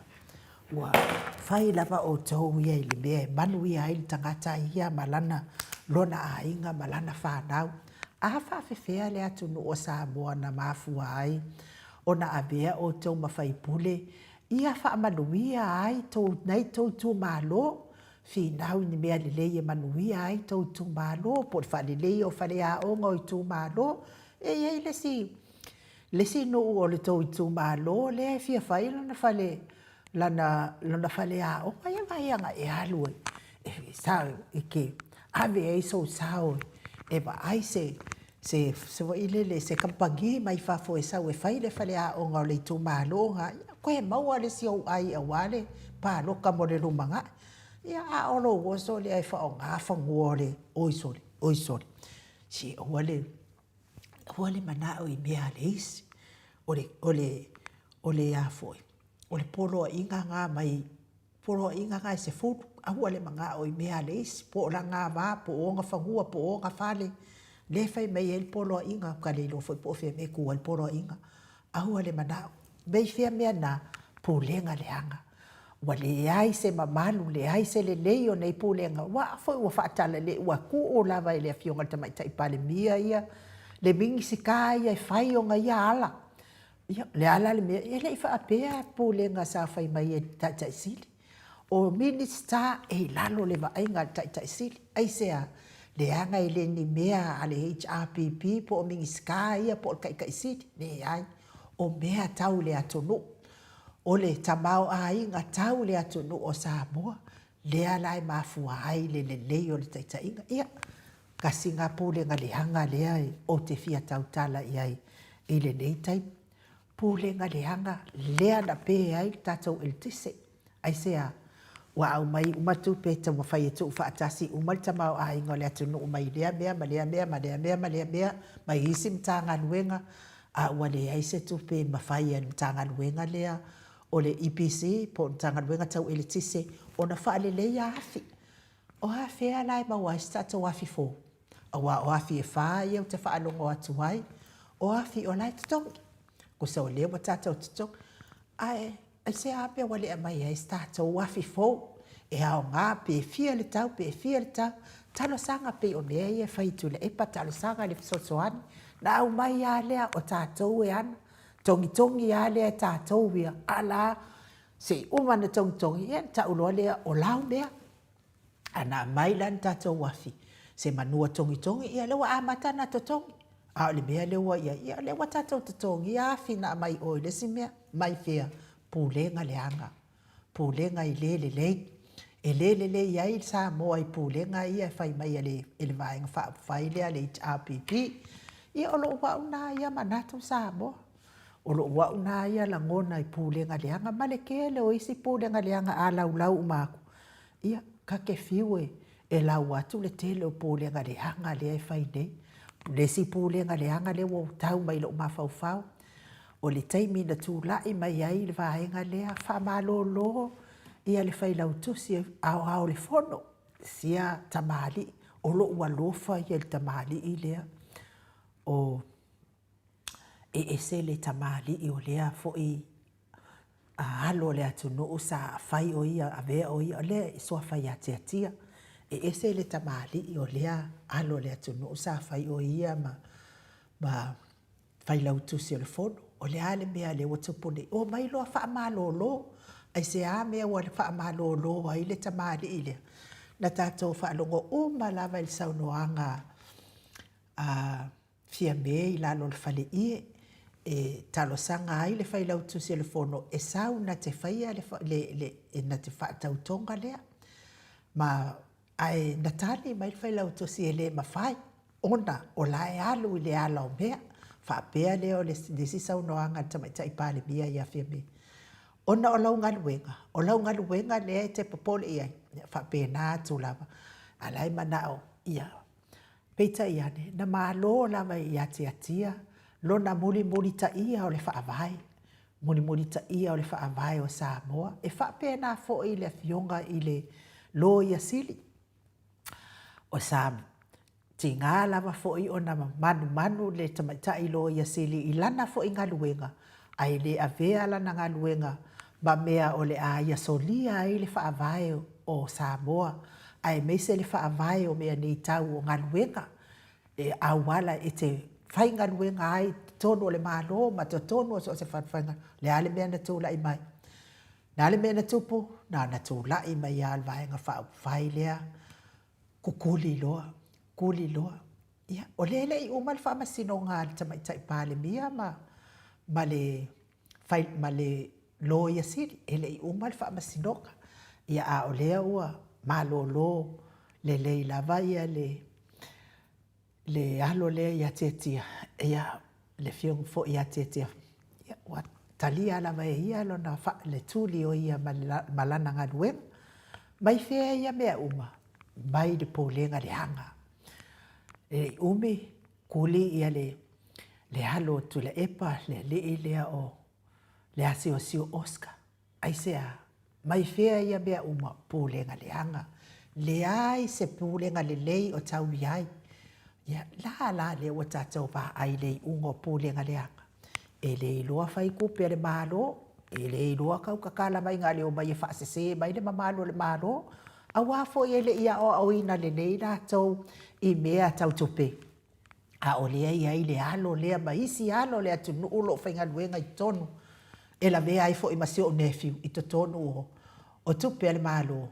Ua fai lava outou ia i le mea e manuia ai le tagata ia ma lana, lona aiga ma lana fanau. A faafefea le atunuu o Samoa na mafua ai ona avea outou ma faipule Ia faamanuia ai tou nei tou itumalo, finau i ni mea lelei e manuia ai tou itumalo, po o le faaleleia o faleaoga o itumalo. E i ai le isi, le isi nuu o le tou itumalo lea e fia fai lona fale, lana, lona faleaoga, ia vaai ana e alu e, e, e te ave ai sou sao e vaai se. se se foi lele se kamupani mai fafo e sau e fai le faleaoga o le itumalo na, ia toe maua le isi ou ai aua le paloka mo le lumanai. Ia a o lou oso lea e faaaoga fanua o le oi sole, oi sole. Se aua le aua le manao i mea a le isi. O le o le o le a foi, o le poloaiga na mai poloaiga na e 10, aua le manao i mea a le isi, po o lana ava, po o ona fanua, po o ona fale, lea e fai mai ai le poloaiga, ou te le iloa foi po o fea mea e tu ai le poloaiga. Aua le manao. Mai fea mea na? Pulega leaga. Ua leai se mamalu, leai se lelei o nei pulega, aua foi ua faatalale, ua tuu lava e le Afioga i le Tamaitai Palemia ia le Minisita ia e fai ona ia ala. Ia, o le a la le mea, e le i faapea pulega sa fai mai e le Taitai Sili. O Minisita e i lalo o le vaaiga a le Taitai Sili. Aisea? Leaga e le ni mea a le HRPP po o Minisita ia po o le Taitai Sili. Leai. O mea tau le atunuu. O le tamaoaiga tau le atunuu o Samoa, lea la e mafua ai le lelei o le taitaiga. Ia, tasi lena pulega leaga lea ou te fia tautala i ai i lenei taimi. Pulega leaga lea na pe ai le tatou eletise. Aisea? Ua aumai uma tupe e taumafai e tuufaatasi uma le tamaoaiga o le atunuu mai lea mea ma lea mea ma lea mea ma lea mea mai isi Matagaluega, a ua leai se tupe e mafai e le Matagaluega lea o le EPC po o le Matagaluega Tau Eletise ona faaleleia afi. O a fea la e maua ai se tatou afi fou? Aua o afi e fa ia ou te faalogo atu ai, o afi o la e totogi. Tusa o lea ua tatou totogi. Ae aisea mea ua le aumai ai se tatou afi fou e aoga pe fia le tau, pe fia le tau. Talosaga pei o mea ia e fai i Tuilaepa, talosaga i le fesoasoani. Na aumai lava lea o tatou e ana, togitogi lava lea e tatou ia, a la se i uma ona togitogi, ia ona tau loa lea o lau mea. A na aumai la ni tatou afi, se manua togitogi, ia lea ua amata ona totogi. A o le mea lea ua i ai, ia o lea ua tatou totogia afi na aumai i o i le isi mea. Mai fea? Pulega leaga. Pulega e le lelei. E le lelei ai Samoa i pulega ia e fai mai e le Vaega Faaupufai lea le HRPP. Ia o lou au lena ia manatu Samoa. O lou au lena ia lagona i pulega leaga ma le tele o isi pulega leaga a laulau uma atu, ia, ta te fiu e lau atu le tele o pulega leaga lea e fai nei. O le isi pulega leaga lea ua tau mai i lou mafaufau, o le taimi na tulai mai ai le vaega lea, faamalolo ia le Failautusi Aoao o le Fono, sia tamalii. O lou alofa ia i le tamalii lea, o e ese le tamalii o lea foi alo o le atunuu sa fai o ia, avea o ia, o lea e suafa ia Tiatia. E ese le tamalii o lea alo o le atunuu sa fai o ia ma, ma Failautusi o le Fono. O le a le mea lea ua tupu nei? Omai loa faamalolo. Aisea mea ua faamalolo ai le tamalii lea? Na tatou faalogo uma lava i le saunoaga a Fiame i lalo o le faleie e talosaga ai le Failautusi o le Fono e sau na te faia le, le, le, na te faatautoga lea. Ma, ae na tali mai le Failautusi e le mafai ona o la e alu i le ala o mea. Faapea lea o le isi saunoaga a le Tamaitai Palemia ia Fiame, ona o lau galuega, o lau galuega lea e te popole i ai, ia faapena atu lava, a la e manao ia Peitai ane, na malo lava ia Tiatia lona mulimulitaia o le Faavae, mulimulitaia o le Faavae o Samoa, e faapena foi le Afioga i le Loia Sili o Samoa. Tiga lava foi ona manumanu le Tamaitai Loia Sili i lana foi galuega, ae le avea lana galuega ma mea o le a ia solia ai le Faavae o Samoa aemaise le faavae o mea nei tau o galuega e auala e te faigaluega ai i totonu o le Malo ma totonu o so o se fale. O le a le mea na tulai mai? O le a le mea na tupu? Na ona tulai mai lava o le Vaega Faaupufai lea, kukuli loa, kuli loa. Ia, o lea e le i uma le faamasinoga a le Tamaitai Palemia ma, ma le fai ma le Loia Sili, e le i uma le faamasinoga. Ia, a o lea ua malolo lelei lava ia le, Le alo lea ia Tiatia, ia, le afioga foi ia Tiatia, ia, ua talia lava e ia lona fa, le tuli o ia ma, ma lana galuega. Mai fea ia mea uma? Mai le pulega leaga. E le i umi, kuli ia le, le alo o Tuilaepa, le alii lea o le asiosio Oscar. Aisea? Mai fea ia mea uma? Pulega leaga. Leai se pulega lelei o tau i ai. Ia, la la lea ua tatou vaai i le iuga o pulega leaga. E le iloa fai tupe a le Malo, e le iloa kau tatala mai na o le omai e faasese mai le mamalu o le Malo, aua foi e le i aoaoina lelei latou i mea tau tupe. A o lea e i ai le alo lea ma isi alo o le atunuu o lo o faigaluega i totonu, e lavea ai foi ma si ou nephew i totonu o tupe a le Malo,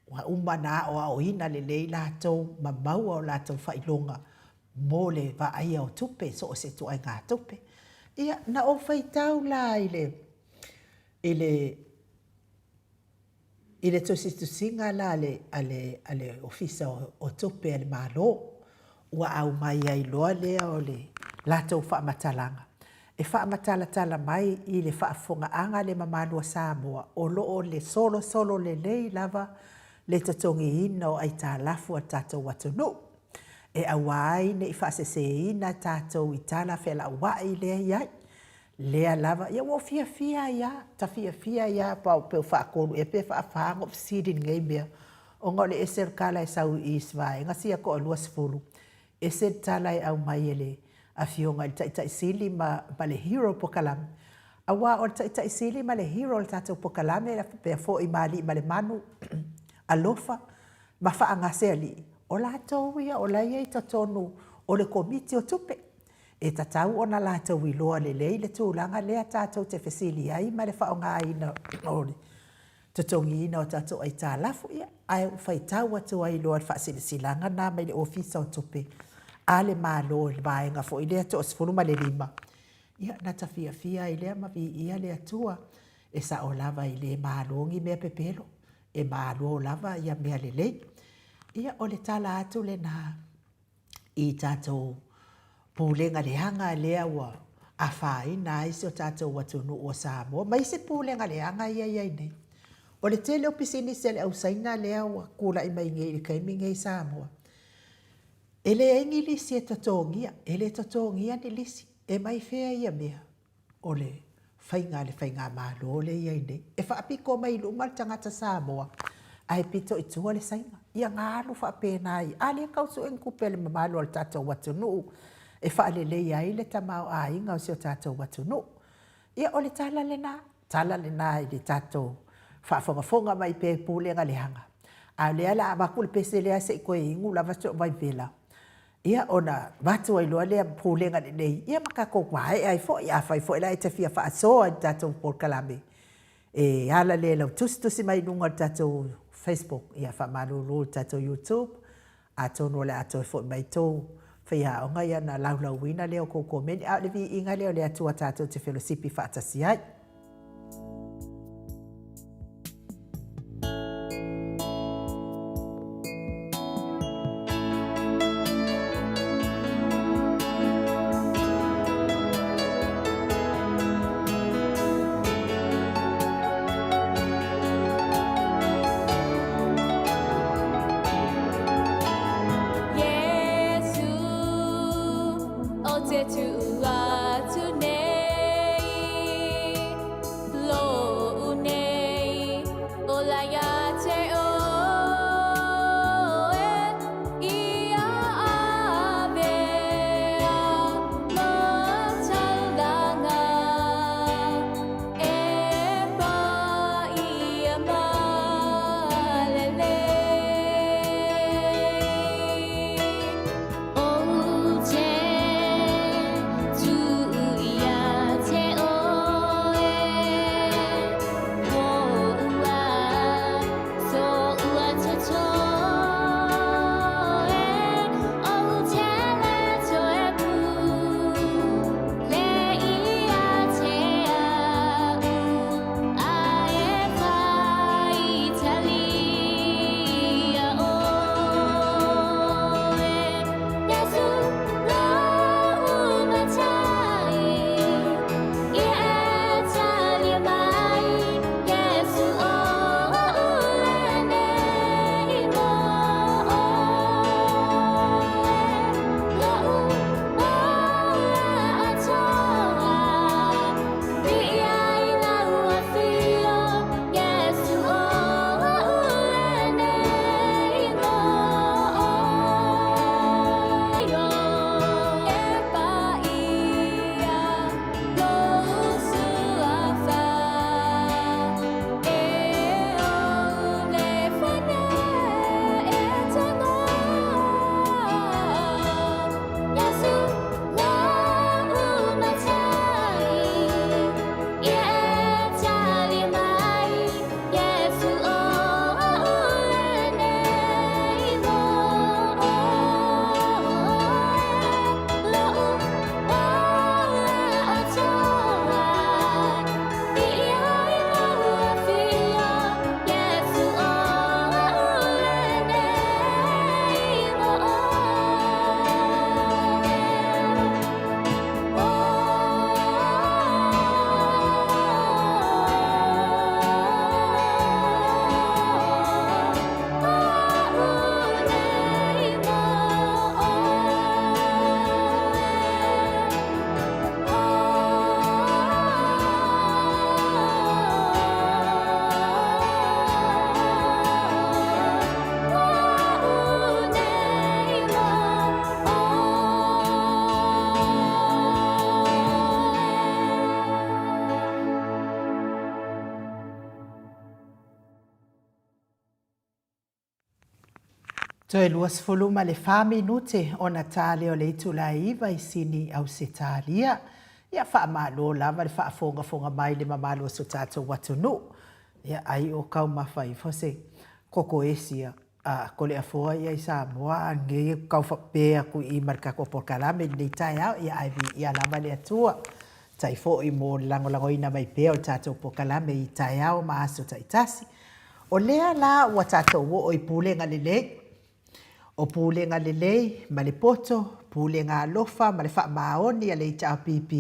ua uma ona aoaoina lelei latou ma maua o latou faailoga mo le vaaia o tupe, so o se ituaiga tupe. Ia, na ou faitau la i le, i le, I le tusitusiga la a le, a le, a le Ofisa o Tupe a le Malo, ua aumai ai loa lea o le latou faamatalaga e faamatalatala mai i le faafofogaaga a le mamalu o Samoa o lo o le solosolo lelei lava le totogiina o aitalafu a le tatou atunuu e aua ai ne i faaseseina tatou i tala felauai lea e i ai. Lea lava, ia ua ou fiafia ai lava, ta fiafia ai lava pa pe faatolu ea pe faafa ona ou fesili i lenei mea, ona o le ese o le tala e sau i i se vaega sia toa-20, ese le tala e aumai e le Afioga i le Taitai Sili ma ma le hero pokalame. Aua o le Taitai Sili ma le hero o le tatou pokalame faapea foi ma Alii ma le Manu, alofa ma faagasealii, o latou ia o la e i ai i totonu o le Komiti o Tupe. E tatau ona latou iloa lelei le tulaga lea tatou te fesili ai ma le faaaogaina o le totogiina o tatou aitalafu, ia, ae ua faitau atu ai loa le faasilasilaga lena mai le Ofisa o Tupe a le Malo i le vaega foi lea 15, ia, na ta fiafia ai lea ma viia le Atua. E sao lava e le malo ni mea pepelo, e malo lava ia mea lelei. Ia, o le tala atu lena. i tatou pulega leaga lea ua afaina ai si o tatou atunuu o Samoa ma isi pulega leaga ia e i ai nei. O le tele o pisinisi a le au Saina lea ua tulai mai nei i le taimi nei i Samoa, e leai ni lisi e totogia, e le totogia ni lisi. E mai fea ia mea? o le faiga a le faigamalo lea e i ai nei. E faapito mai i luma le tagata Samoa, ae pito i tua le Saina. Ia na alu faapena ai. A lea tau sue ni tupe a le mamalu o le tatou atunuu e faaleleia ai le tamaoaiga o si o tatou atunuu. Ia o le tala lena, tala lena i le tatou faafogafoga mai pea i pulega leaga. A o lea o le a avatu le pese lea se i toe inu lava si ou vaivela. Ia, ona avatu ai loa lea pulega lelei, ia ma tatou maea ai foi. Afai foi la e te fia faasoa i le tatou polokalame, e ala lea i lau tusitusi mai i luga o le tatou Facebook, ia faamalulu i le tatou YouTube, atonu o le a toe foi mai tou faiaoga ia ona laulauina lea o tou komeni, a o le viiga lea o le Atua tatou te felosipi faatasi ai.
Iesu, o te tuu atu nei.
Toe 24 minute ona ta lea o le itula e 9 i Sini, Ausetalia. Ia, faamalo lava le faafogafoga mai i le mamalu o si o tatou atunuu. Ia, ai o taumafa ifo se koko esi a a Koleafoa ia i Samoa a nei e tau faapea atu i i ma le tatou polokalame i lenei taeao, ia ae viia lava le Atua. Tai foi mo le lagolagoina mai pea o le tatou polokalame i taeao ma aso taitasi. O lea la ua tatou oo i pulega lelei. O pulega lelei ma le poto, pulega alofa ma le faamaoni a le HRPP,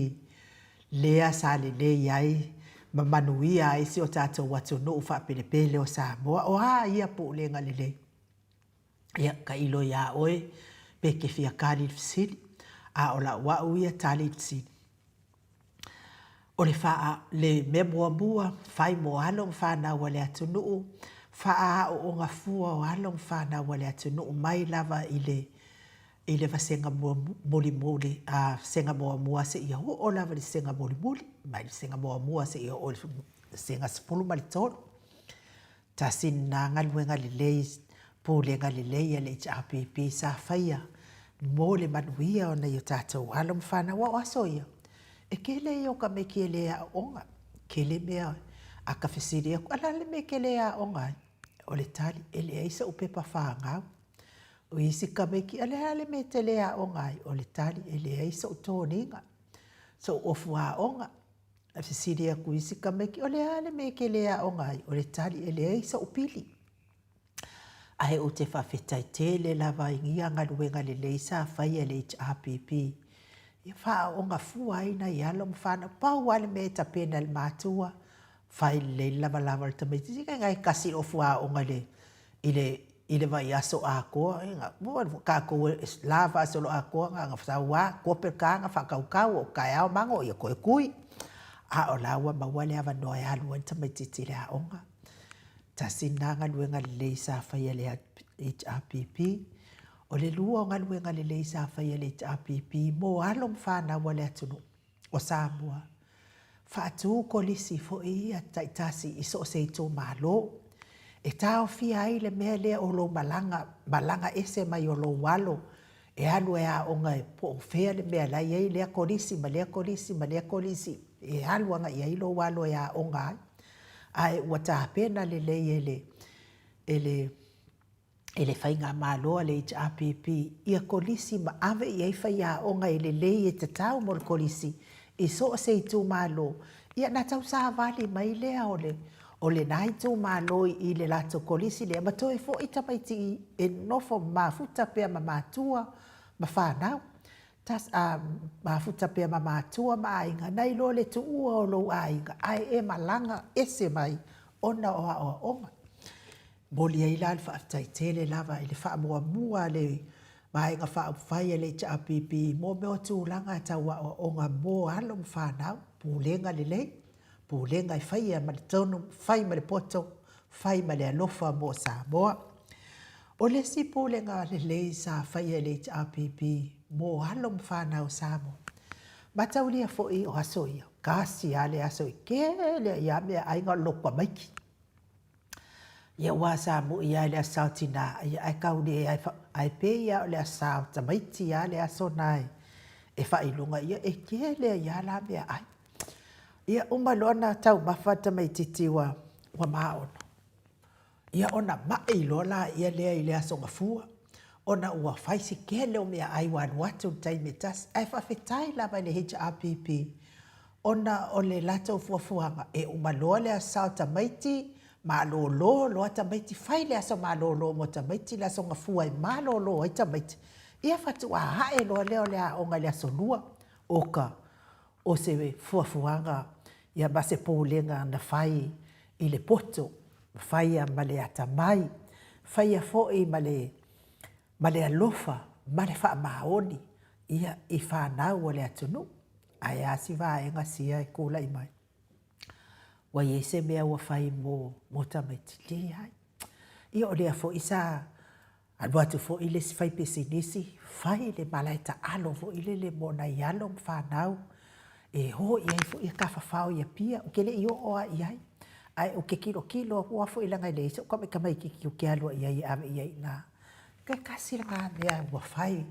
lea sa lelei ai ma manuia ai si o tatou atunuu faapelepele o Samoa. O a ia pulega lelei? Ia, tailo iā oe pe e te fia tali i le fesili, a o lau au ia tali i le fesili. O le faa, le mea muamua, fai mo alo ma fanau a le atunuu, faaaooga fua o alo ma fanau a le atunuu mai lava i le i le vasega mulimuli, a vasega muamua seia oo lava i le vasega mulimuli, mai le vasega muamua seia oo i le vasega 13. Tasi lena galuega lelei, pulega lelei a le HRPP sa faia mo le manuia o nai o tatou alo ma fanau. Aua o aso ia, e tele ia o tamaiti e le aooga, tele mea a ta fesili atu, a o le a le mea e te le aoga ai? O le tali, e leai so'u pepa fanau. O isi tamaiti, a o le a le mea e te le aoga ai? O le tali, e leai so'u toniga, so'u ofu aoga. Ae fesili atu i isi tamaiti, o le a le mea e te le aoga ai? O le tali, e leai so'u pili. Ae ou te faafetai tele lava i ia galuega lelei sa faia e le HRPP ia faaaooga fua ai nai alo ma fanau. Pau lava le mea e tapena e le matua, fai lelei le lavalava o le tamaitiiti, e tasi le ofu aoga i le i le i le vaiaso atoa, ua tatou e la faasoloatoa na ona sau lava kope le taga faatautau o taeao mago ia toe tui. A o la ua maua le avanoa e alu ai le tamaitiiti i le aoga. Tasi lena galuega lelei sa faia e le HRPP. O le lua o galuega lelei sa faia e le HRPP mo alo ma fanau a le atunuu o Samoa, faatu kolisi foi ia taitasi i so o se itumalo e taofia ai le mea lea o lou malaga, malaga ese mai o lou alo e alu e aoga po o fea le mea la e i ai lea kolisi ma lea kolisi ma lea kolisi e alu agai i ai lou alo e aoga ai. Ae ua tapena lelei e le, e le e le Faigamalo a le HRPP ia kolisi ma ave i ai faiaoga e lelei e tatau mo le kolisi i so o se itumalo, ia na tausavali mai lea o le o lena itumalo i le latou kolisi lea ma toe foi tamaiti e nofo mafuta pea ma matua ma fanau. Tas, a, mafuta pea ma matua ma aiga, nai lo le tuua o lou aiga ae e malaga ese mai ona o aoaoga. Momoli ai la le faafetai tele lava i le faamuamua a le Vaega Faaupufai a le HRPP mo mea o tulaga tau aoaoga mo alo ma fanau, pulega lelei, pulega e faia ma le tonu, fai ma le poto, fai ma le alofa mo Samoa. O le isi pulega lelei sa faia e le HRPP mo alo ma fanau o Samoa, mataulia foi o aso ia, tasi lava le aso e tele ai lava meaai na o le lotu tamaiti. Ia aua sa moi lava i le Aso Sa o Tina, ia ae tau le ae pei lava o le Aso Sa o Tamaiti lava le aso lena e faailoga ia e tele ai lava la meaai. Ia uma loa ona taumafa le tamaitiiti ua maono, ia ona mai loa laia lea i le Aso Gafua ona ua fai si tele o meaai ua alu atu i le taimi e tasi. Ae faafetai lava i le HRPP ona o le latou fuafuaga e uma loa le aso sa o tamaiti, malolo loa tamaiti, fai le aso malolo mo tamaiti, le aso gafua e malolo ai tamaiti, ia faatoa ae loa lea o le aoga i le aso lua. Oka, o se fuafuaga ia ma se pulega na fai i le poto, faia ma le atamai, faia foi ma le ma le alofa ma le faamaoni ia i fanau a le atunuu. Ae a si vaega sia e tulai mai? Ua i ai se mea ua fai mo, mo tamaiti? Leai. Ia o lea foi sa alu atu foi le isi faipisinisi fai le malae taalo foi lele mo nai alo ma fanau e o i ai foi e tafafao i Apia. Ou te le i oo lava i ai, ae ou te tilotilo atu lava foi leaga e leai so'u tamaitiiti ou te alu i ai e ave i ai i ina. Toe tasi lena mea ua fai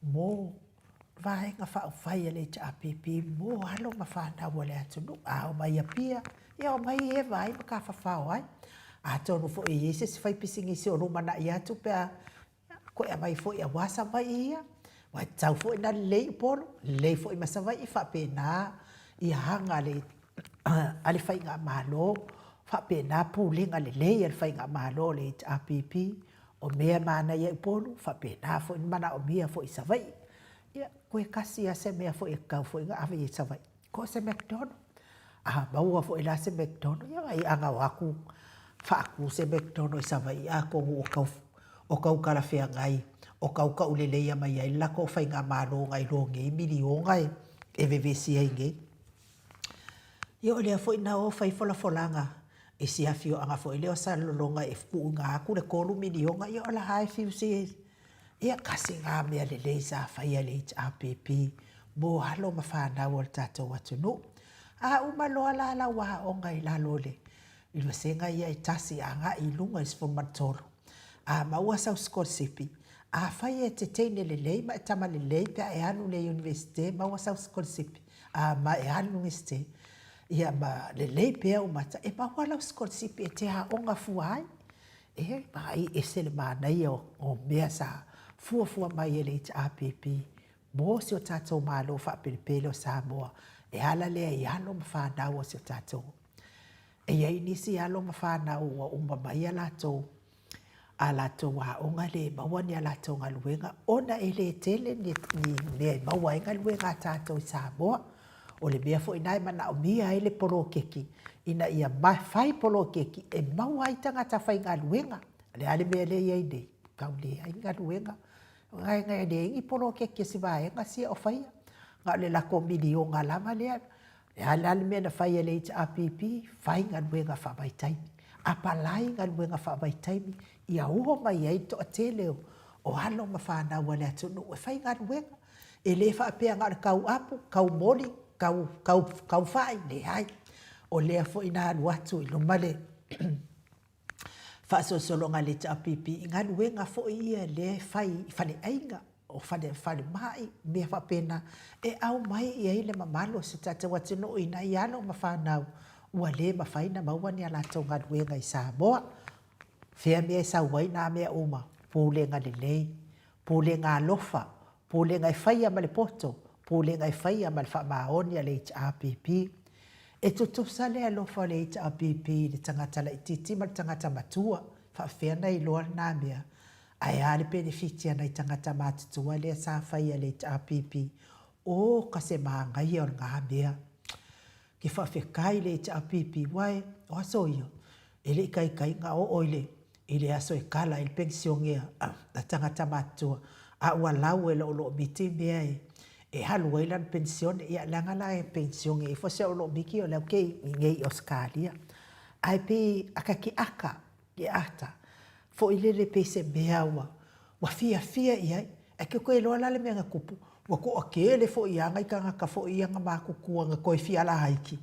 mo Vaega Faaupufai a le HRPP mo alo ma fanau a le atunuu. A omai i Apia, ia omai e vaai ma tafafao ai. Atonu foi e i ai se isi faipisinisi o lumanai atu pe a toe aumai foi aua Savaii ia. Aua e tatau foi ona lelei Upolu, lelei foi ma Savaii, faapena ia aga a le Faigamalo, faapena pulega lelei a le Faigamalo o le HRPP, o mea e manaia i Upolu, faapena foi ona manaomia foi i Savaii. Ia, toe tasi lava se mea foi e tatau foi ona ave i Savaii, o se McDonald. A maua foi la se McDonald, ia ai ana o atu faatu se McDonald i Savaii, atonu o tau, o tau talafeagai, o tau tauleleia mai ai le latou faigamalo nai lo nei miliona e vevesi ai nei. Ia o lea foi na o fai folafolaga i si afioaga foi lea o Salelologa e tuuina atu le $3 miliona, ia o la e fiu si Ia, tasi lena mea lelei sa faia e le HRPP mo alo ma fanau o le tatou atunuu. A uma loa la lau aoga i lalo o le i vasega ia e tasi agai i luga i le 13, a maua sau sikolasipi, afai e te teine lelei ma e tama lelei pe a e alu i le Iunivesite maua sau sikolasipi, a ma e alu i le Iunivesite, ia ma lelei pea ou mata, e maua lau sikolasipi e te aoga fua ai. E vaai ese le manaia o mea sa fuafua mai e le HRPP mo si o tatou Malo faapelepele o Samoa e ala lea i alo ma fanau o si o tatou. E i ai nisi alo ma fanau ua uma mai a latou a latou aoga le maua ni a latou galuega ona e le tele ni mea e maua ai galuega a tatou i Samoa. O le mea foi lena e manaomia ai le poloketi ina ia fai poloketi e maua ai tagata faigaluega. O le a le mea lea e i ai nei? Tau leai ni galuega. E leai ni poloketi a si vaega sia o faia. Na o le lako miliona lava lea. O le a la le mea na fai e le HRPP? Fai galuega faavaitaimi. Apalai galuega faavaitaimi ia oo mai ai le toatele o alo ma fanau a le atunuu e faigaluega. E le faapea na o le tau apu, tau moli, tau, tau, tau fai, leai. O lea foi na alu atu i luma le faasolosologa a le HRPP i galuega foi ia lea e fai i faleaiga, o fale, falemai, mea faapena, e aumai i ai le mamalu o si o tatou atunuu i nai alo ma fanau ua le mafai ona maua ni a latou galuega i Samoa. Fea mea e sau ai na mea uma? Pulega lelei, Pulega alofa, pulega e faia ma le poto, pulega e faia ma le faamaoni a le HRPP. E tutusa le alofa o le HRPP i le tagata laitiiti ma le tagata matua, faapefea ona iloa lena mea? Ae a le penefiti a nai tagata matutua lea sa faia e le HRPP? O ka se manaia o lena mea. Ke faafetai i le HRPP, uae, o aso ia, E le i taitai ona oo i le i le aso e kala ai le penisione a tagata matutua, a ua lau e lou loomiti mea e e alu ai lana penisione. Ia leaga la e penisione ifo si au loomiti o lea ou te i nei i Ausetalia. Ae pei a ta tiata, tiata foi lele pei se mea ua ua fiafia i ai. Ae ke toe iloa la le mea na tupu, ua toatele foi lava nai tagata foi ia na matutua na toe fia laiti,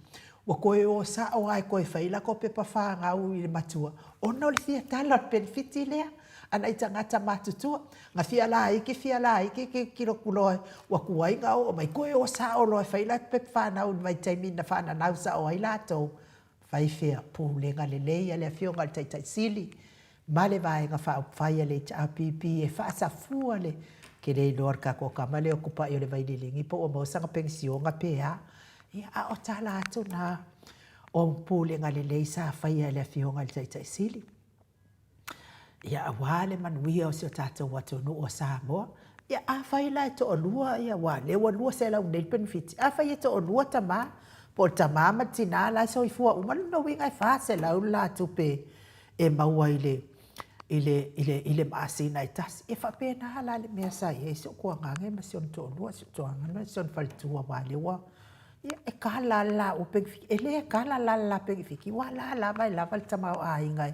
ua toe o sao lava e toe fai latou pepa fanau i le matua, ona o le fia tala o le penefiti lea a nai tagata matutua. Na fia laiti fia laiti tilotilo atu loa ua tuai ona oo mai, toe o sao loa e fai latou pepa fanau i le vaitaimi na faananau sao ai latou. Fai fea pulega lelei a le Afioga i le Taitai Sili ma le Vaega Faaupufai a le HRPP e faasafua le Ke le iloa le tatou tama lea o Tupai o le Vailelegi po ua maua sana penisiona pe a. Ia, a o tala atu na o pulega lelei sa faia e le Afioga i le Taitai Sili. Ia, aua le manuia o si o tatou atunuu o Samoa. Ia, afai la e toalua, ia, aua o lea ua 200 nei le penefiti. Afai e toalua tama, po o le tama ma le tina la e soifua uma, o lona uiga e 400 le la tupe e maua i le, i le, i le, i le masina e tasi. E faapena la le mea sa i ai si ou tuagane ma si ona toalua, si ou tuagane ma si ona faletua, aua o lea ua Ia, e kala le laua penefiti. E le kala la le la penefiti, ua la lava e lava le tamaoaiga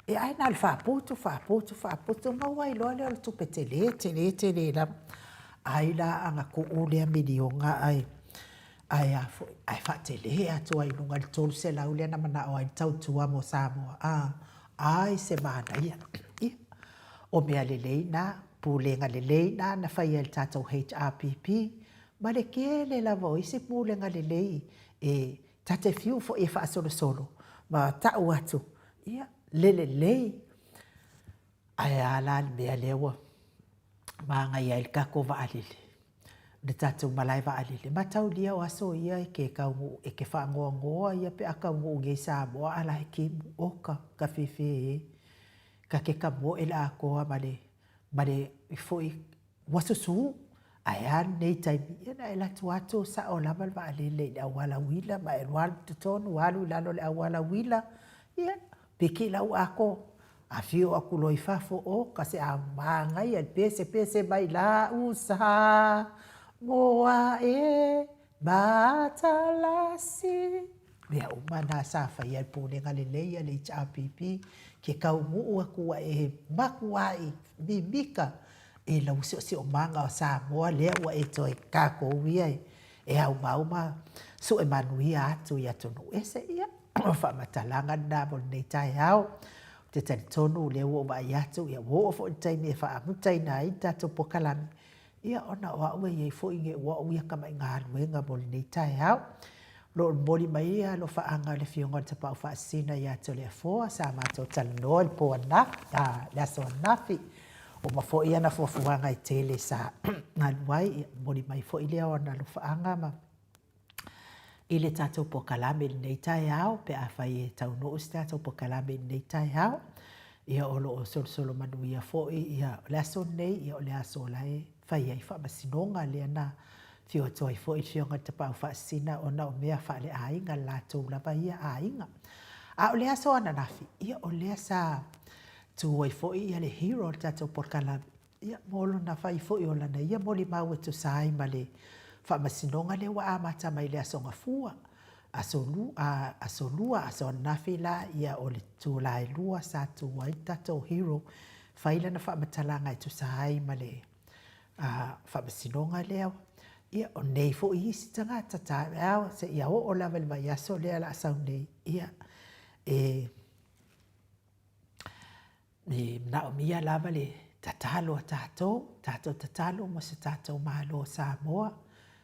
e ae na o le faaputu, faaputu, faaputu, maua ai loa lea o le tupe tele, tele, tele lava. Ai la ana tuu lea miliona ae, ae a foi, ae faatele atu ai i luga i le 300 lea na manao ai le tautua mo Samoa. A, ai se manaia. Ia, O mea lelei na, pulega lelei na na faia e le tatou HRPP, ma le tele lava o isi pulega lelei e ta te fiu foi e faasolosolo ma tau atu, ia, le lelei. Ae a la le mea lea ua magaia ai le tatou vaalele, le tatou malae vaalele. Mataulia o aso ia e te taunuu, e te faanoanoa ia pe a taunuu nei i Samoa a la e timu, oka, ka fefe e. Ka te tamoe le atoa ma le, ma le foi ua susu. Ae a lenei taimi, ia na e alu atu atu sao lava le vaalele i le auala uila ma e alu alu i totonu, alu i lalo o le auala uila, ia, piki lau ato, afio atu loa i fafo, oka se a manaia le pesepese mai lau sa, moa e matalasi. Mea uma na sa faia e le Pulega lelei a le HRPP, ke taunuu atu ai e matuai mimita i lau siosiomaga o Samoa lea ua e toe tatou ia e aumau ma sue manuia atu i atunuu ese. Ia, o faamatalaga lena mo lenei taeao. Ou te talitonu o lea ua ou vaai atu, ia ua oo foi i le taimi e faamutaina ai le tatou polokalame, ia ona o au e i ai foi ne i o au ia tamai galuega mo lenei taeao. O lo o momoli mai ia alofaaga a le Afioga i le Tapaau Faasisina ia Toleafoa sa matou talanoa i le po ananafi, a, le aso ananafi. Uma foi ana fuafuaga e tele sa alu ai, ia momoli mai foi lea o ana alofaaga ma i le tatou polokalame i lenei taeao pe afai e taunuu se tatou polokalame i lenei taeao. Ia o lo o solosolo manuia foi ia o le aso lenei, ia o le aso o la e fai ai faamasinoga lea na afio atu ai foi le Afioga i le Tapaau Faasisina ona o mea faaleaiga le latou lava ia aiga. A o le aso ananafi, ia o lea sa tu ai foi ia le hero o le tatou polokalame, ia mo lona fai foi o lana ia molimau e tusa ai ma le faamasinoga lea ua amata mai le Aso Gafua, aso lua, aso lua, aso ananafi la, ia o le itula e 2 sa tu ai le tatou hero fai lana faamatalaga e tusa ai ma le faamasinoga lea. Ia, o nei foi isi tagata taeao seia oo lava i le vaiaso lea o le a sau nei, ia, e E manaomia lava le tatalo a tatou, tatou tatalo mo se tatou Malo o Samoa,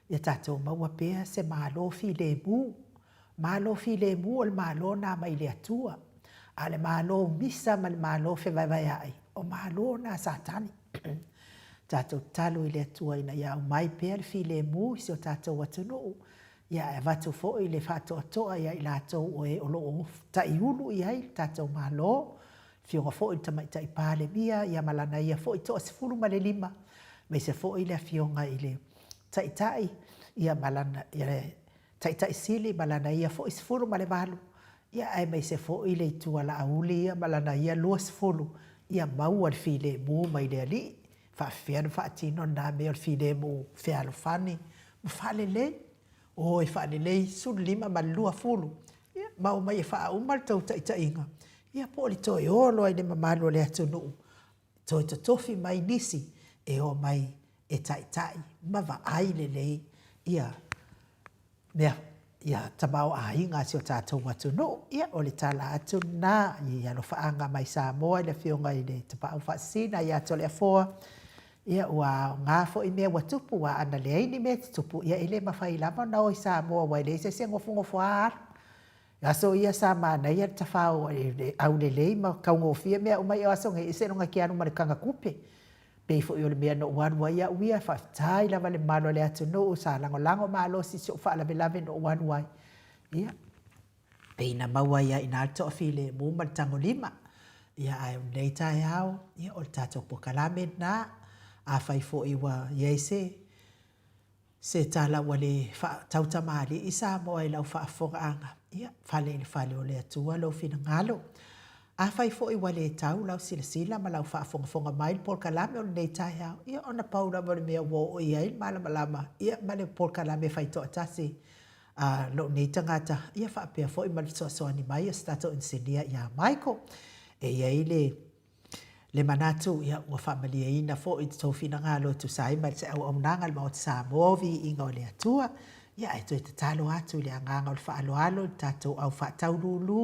ia tatou maua pea se Malo filemu. Malo filemu o le Malo na mai le Atua, a o le Malo misa ma le Malo fevaevaea'i, o Malo na a Satani. Tatou tatalo i le Atua ina ia aumai pea le filemu i si o tatou atunuu, ia ae avatu foi le faatoatoa ia i latou o e o lo o taiulu i ai le tatou Malo, Afioga foi i le Tamaitai Palemia ia ma lana ia foi toa-15, aemaise foi le Afioga i le Taitai ia ma lana, ia le Taitai Sili ma lana ia foi 18, ia aemaise foi le Itu Alauli ia ma lana ia 20, ia maua le filemu mai le Alii. Faafefea ona faatino lena mea o le filemu fealofani ma faalelei. O e faalelei 15 ma le 20, ia, ma omai e faauma le tou taitaiga, ia po o le toe o loa i le mamalu o le atunuu, toe totofi mai nisi e omai e taitai ma vaai lelei ia mea, ia tamaoaiga a si o tatou atunuu. Ia, o le tala atu lena i alofaaga mai Samoa i le Afioga i le Tapaau Faasisina ia Toleafoa, Ia, ua aoga foi mea ua tupu, aua ana leai ni mea e tutupu, ia e le mafai lava ona o i Samoa aua e leai se isi e nofonofo lava alu. O aso ia sa manaia le tafao i le aulelei ma taugofie mea uma ia o aso nei, e ese lona e te alu ma le tagatupe. Pei foi o le mea na ou alu ai au ia, faafetai lava i le mamalu o le atunuu sa lagolago malosi i si ou faalavelave na ou alu ai. Ia, pei na maua ai lava i ina le toafilemu ma le tagolima. Ia, ae o lenei taeao, ia, o le tatou polokalame lena. Afai foi ua i ai se, se tala ua le faatautamalii Samoa i lau faafofogaaga, ia, fale i le fale o le Atua lou finagalo. Afai foi ua le tau lau silasila ma lau faafogafoga mai i le polokalame o lenei taeao, ia, ona pau lava o le mea ua oo i ai le malamalama, ia, ma le polokalame faitoatasi a lou nei tagata, ia faapea foi ma le fesoasoani mai a se tatou inisinia ia Michael. E i ai le le manatu, ia, ua faamalieina foi i tou finagalo e tusa ai ma se auaunaga a le Maota Samoa o Viiga o le Atua. Ia, ae toe tatalo atu i le agaga o le faaaloalo i le tatou au faataulūlū.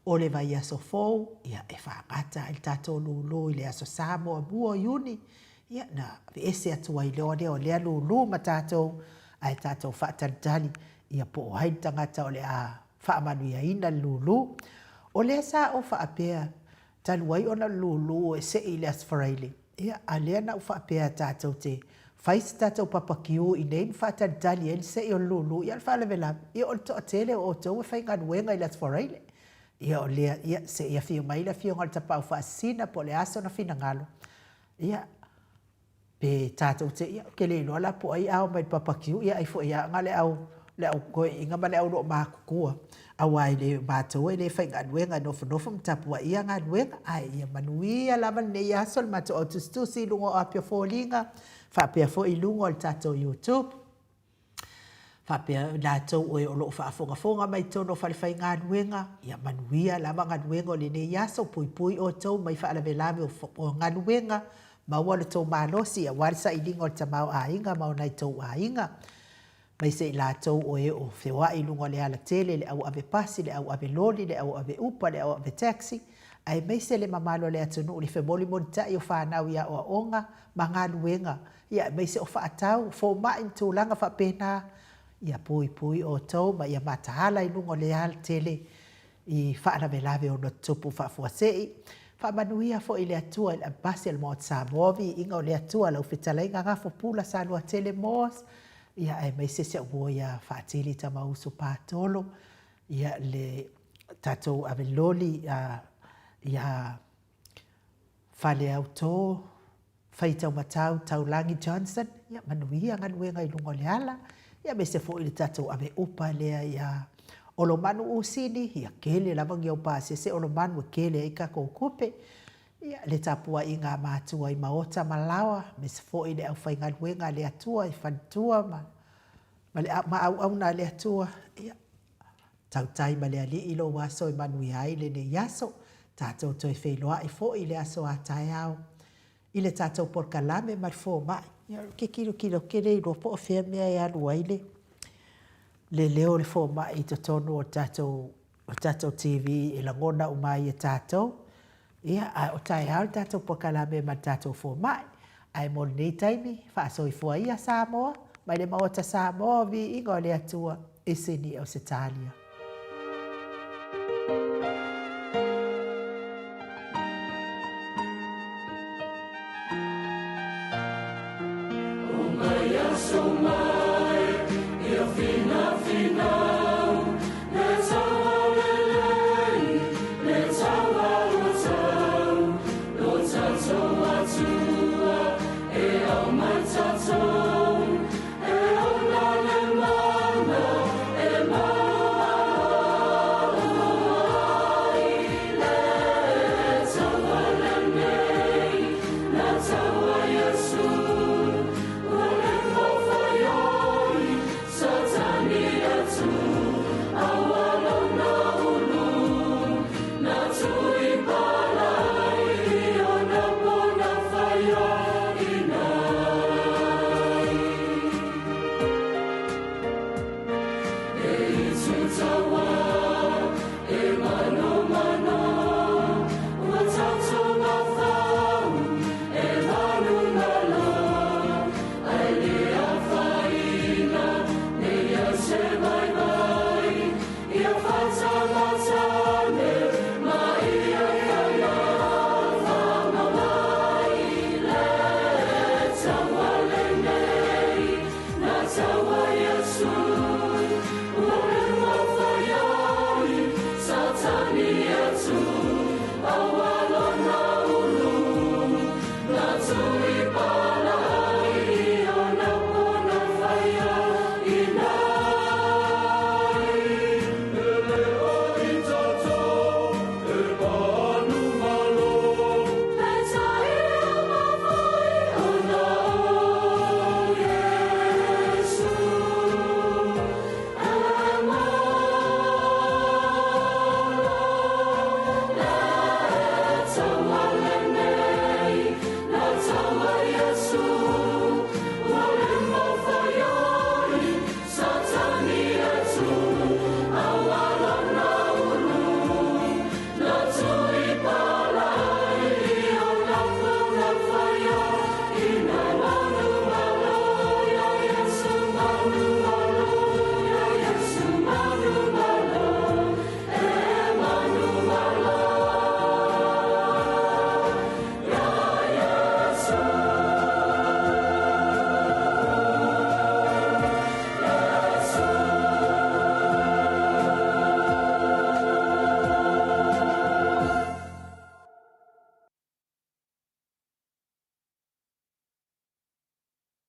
O le vaiaso fou, ia, e faagata ai le tatou lūlū i le Aso Sa muamua o Iuni, ia, na aveese atu ai loa lea o lea lūlū ma tatou, ae tatou faatalitali, ia po o ai le tagata o le a faamanuiaina le lūlū. O lea sa ou faapea, talu ai ona o le lūlū e sei i le Aso Faraile, ia, a lea na ou faapea tatou te fai se tatou papakiu i inei ma faatalitali ai le sei o le lūlū, ia o le faalavelave, ia o le toatele o outou e faigaluega i le Aso Faraile. Ia o lea, ia, se i afio mai le Afioga i le Tapaau Faasisina po o le a sona finagalo, ia, pe tatou te, ia, ou te le iloa la po o ai a omai i le papakiu, ia ai foi lava na o le au, le au toeaiina ma le au loomatutua, aua e le, o matou e le faigaluega e nofonofo ma tapuaia galuega, ae ia manuia lava lenei aso le matou au tusitusi i luga o api o foliga, faapea foi i luga o le tatou YouTube. Faapea i latou o e o lo o faafogafoga mai totonu o falefaigaluega, ia manuia lava galuega o lenei aso, puipui outou mai faalavelave o galuega, maua lo outou malosi aua le sailiga o le tamaoaiga ma o nai tou aiga. Aemaise i latou o e o feoai i luga o le alatele, le au ave pasi, le au ave loli, le au ave upa, le au ave taxi, aemaise le mamalu o le atunuu i le femolimolitai o fanau i aoaoga ma galuega, ia aemaise o faatau, fomai ma tulaga faapena, ia puipui outou ma ia mataala i luga o le alatele i faalavelave ono tutupu faafuasei. Faamanuia foi le Atua i le Abasi a le Maota Samoa, viiga o le Atua, lau fetalaiga Gafopula Saluatele Moores, ia aemaise si au uo ia Faatili Tamausu Patolo, ia le tatou ave loli ia Faleauto Faitaumatau Taulagi Johnson, ia manuia galuega i luga o le ala, ia aemaise foi le tatou ave upa lea ia Olomanu Usini, ia tele lava ni au pasese Olomanu e tele ai tatou tupe, ia le tapuaiga a matua i maota ma laoa, aemaise foi le aufaigaluega a le Atua i faletua ma ma le ma auauna a le Atua, ia tautai ma le Alii lou aso e manuia ai lenei aso. Tatou toe feiloai foi i le aso a taeao i le tatou polokalame ma le fomai. Ia, ou te tilotilo ou te le iloa po o fea mea e alu ai le le leo o le fomai i totonu o le tatou o le tatou TV e lagona uma ai e tatou. Ia, a o taeao le tatou polokalame ma le tatou fomai. Ae mo lenei taimi, faasoifua ia Samoa, mai le Maota Samoa o Viiga o le Atua i Sini, Ausetalia.